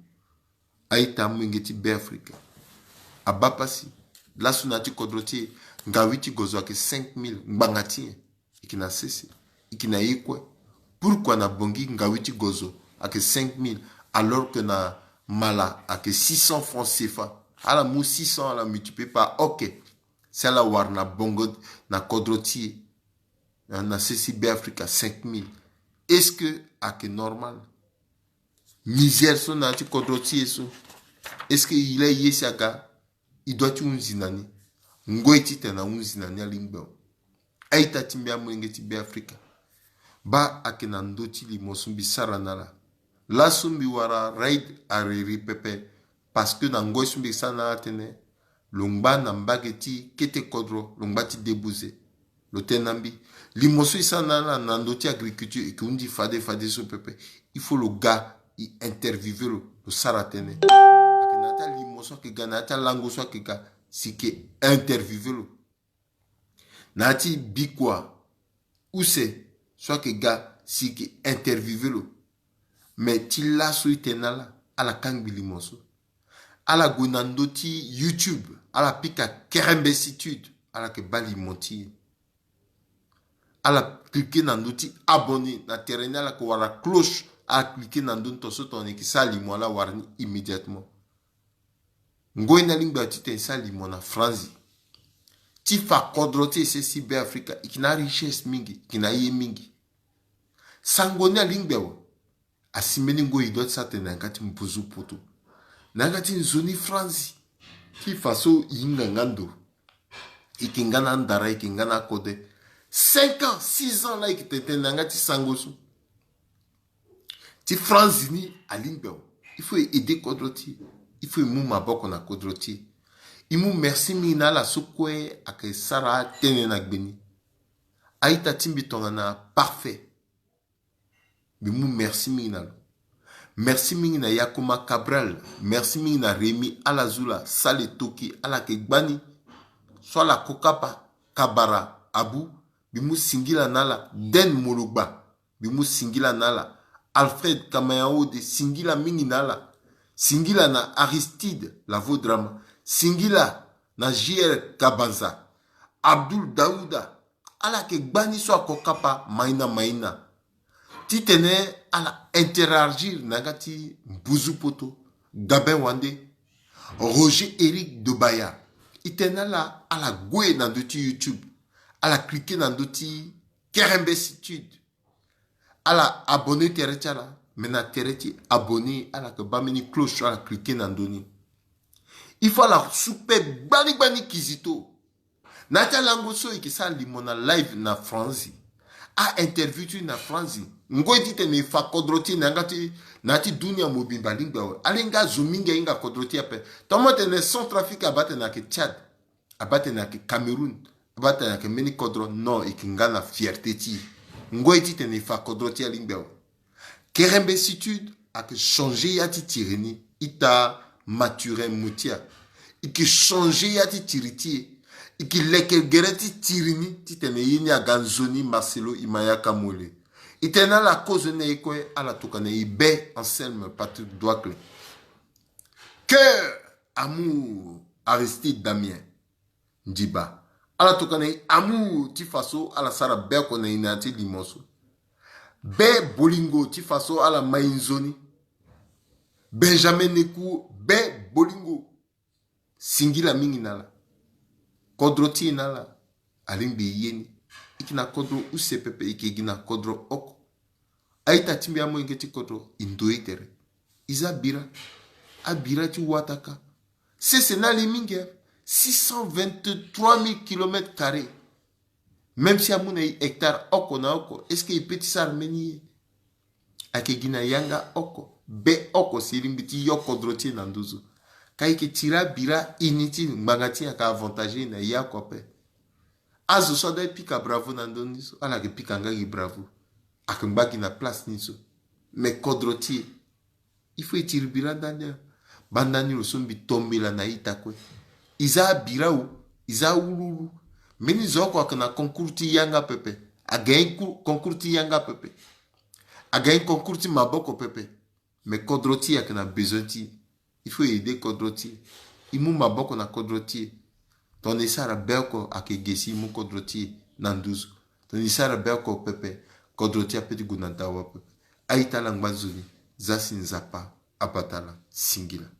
A-ita, amolenge ti Beafrika, abaa pasi. Laso na ya ti kodro ti e, ngawi ti gozo ayeke cinq mille, ngbanga ti nyen? I ke na sese, i ke na ye kue. Pourquoi na Bangui ngawi ti gozo ayeke cinq mille, alors que na Mala ayeke six cents francs C F A? Ala mu six cents, ala multiplier par, ok. Si ala wara na bongo, na kodro ti e, na, na sese Beafrika cinq mille. Est-ce que ayeke normal? Misère so na ya ti kodro ti e so, est-ce que i laa i ye si aga, i doit ti hunzi na ni? Ngoi titene ahunzi na ni alingbi awe. A-ita ti mbi, amolenge ti Beafrika, baa ayeke na ndö ti limo so mbi sara na ala. Laso mbi wara raid ariri pepe, parce que na ngoi so mbi sara na ala atene, lo ngba na mbage ti kete kodro, lo ngba ti debuze. Lo tene na mbi, limo so e sara na ala na ndö ti agriculture, e ke hundi fade fade so pepe. Il faut lo ga, e interviewer lo, lo sara tënë. Ayeke na ya ti alimo so ayeke ga, na ya ti alango so ayeke ga, si e ke interviewer lo. Na ya ti bikua use so ayeke ga, si e ke interviewer lo. Me ti laso e tene na ala, ala kangbi limo so. Ala gue na ndö ti YouTube, ala pika Kerembesitude, ala yeke baa limo ti e. Ala cliquer na ndö ti abonner, na tere ni ala yeke wara cloche, ala cliquer na ndö ni, tongaso tongana e yeke sara limo ala wara ni immédiatement. Ngoi ni alingbi awe titene e sara limo na franzi. Ti fa kodro ti e sese Beafrika, e yeke na richesse mingi, e yeke na ye mingi. Sango ni alingbi awe. Asi mbeni ngoi e doit ti sara tene na yanga ti mbuzu poto, na yanga ti nzoni franzi, ti fa so e hinga nga ndo. E yeke nga na andara, e yeke nga na akode. Cinq ans, six ans laa e yeke tene tënë na yanga ti sango so. Ti franzi ni alingbi awe. Il faut e aider kodro ti e. Il faut e mu maboko na kodro ti e. E mu merci mingi na ala so kue ayeke sara tënë na gbe ni. A-ita ti mbi tongana Parfait, mbi mu merci mingi na lo. Merci mingi na Yakoma Cabral. Merci mingi na Rémi Alazula, Sale Toki, ala yeke gbani. So ala ko kapa, Kabara Abu, mbi mu singila na ala. Den Mologba, mbi mu singila na ala. Alfred Kamayaode, singila mingi na ala. Singila na Aristide Lavodrama. Singila na J R Kabanza. Abdul Dauda, ala yeke gbani so ako kapa maina maina. Titene ala interagir na yanga ti mbuzu poto. Gabin Wande, Roger Eric Dobaya. E tene na ala, ala gue na ndö ti YouTube, ala cliquer na ndö ti Kerembesitude. Ala abonner tere ti ala, me na tere ti abonner, ala yeke baa mbeni cloche, ala cliquer na ndö ni. Il faut ala su pe gbani gbani kizito. Na ya ti alango so e yeke sara limo na live na franzi, a-interview ti e na franzi. Ngoi titene e fa kodro ti e na yanga ti, na ya ti dunia mobimba alingbi awe. Ala hinga azo mingi ahinga kodro ti e ape. Tongana mo tene Centrafrique, abaa tene ayeke Tchad, abaa tene ayeke Cameroun, abaa tene ayeke mbeni kodro. Non, e yeke nga na fierté ti e. Ngoi titene e fa kodro ti e alingbi awe. Kerembesitude ayeke changer ya ti tiri ni, ita Mathurin Mutia. E yeke changer ya ti tiri ti e. E yeke leke gere ti tiri ni titene ye ni aga nzoni Marcelo Imayaka Mole. E tene na ala kozo ni na ye kue, ala tokua na e be Anselme Patrick Douakle. Cœur, amour, Aristide Damien Ndiba. Ala tokua na e amour ti fa so ala sara be oko na e na ya ti limo so. Be bolingo ti fa so ala ma e nzoni. Benjamin Neku, be bolingo. Singila mingi na ala. Kodro ti e na ala alingbi e ye ni. E yeke na kodro use pepe, e yeke gi na kodro oko. A-ita ti mbi, amolenge ti kodro, e ndoye tere. E za bira. Abira ti wataka. Sese ni ale mingi, eh. Six cent vingt-trois mille kilomètres carrés. Même si amu na e hectare oko na oko, est-ce que e peut ti sara mbeni ye? Ayeke gi na yanga oko. Be oko si e lingbi ti yo kodro ti e na nduzu. Ka e yeke tiri abira ini ti e, ngbanga ti e ayeke avantage e na ye oko ape. Azo so ada e pika bravo na ndö ni so, ala yeke pika nga gi bravo. Ayeke ngba gi na place ni so. Me kodro ti e, il faut e tiri bira ndani. Banda ni lo so mbi tombela na ita kue. E za abira o, e za awuluwulu. Mbeni zo oko ayeke na concours ti yanga pepe. Agagné concours ti yanga pepe. Agagné concours ti maboko pepe. Me kodro ti e ayeke na besoin ti e. Il faut e aider kodro ti e. E mu maboko na kodro ti e. Tongana e sara be oko ayeke ge si e mu kodro ti e na nduzu. Tongana e sara be oko pepe, kodro ti e apeut ti gue na dawa pepe. A-ita ala ngba nzoni. Za si Nzapa abata ala. Singila.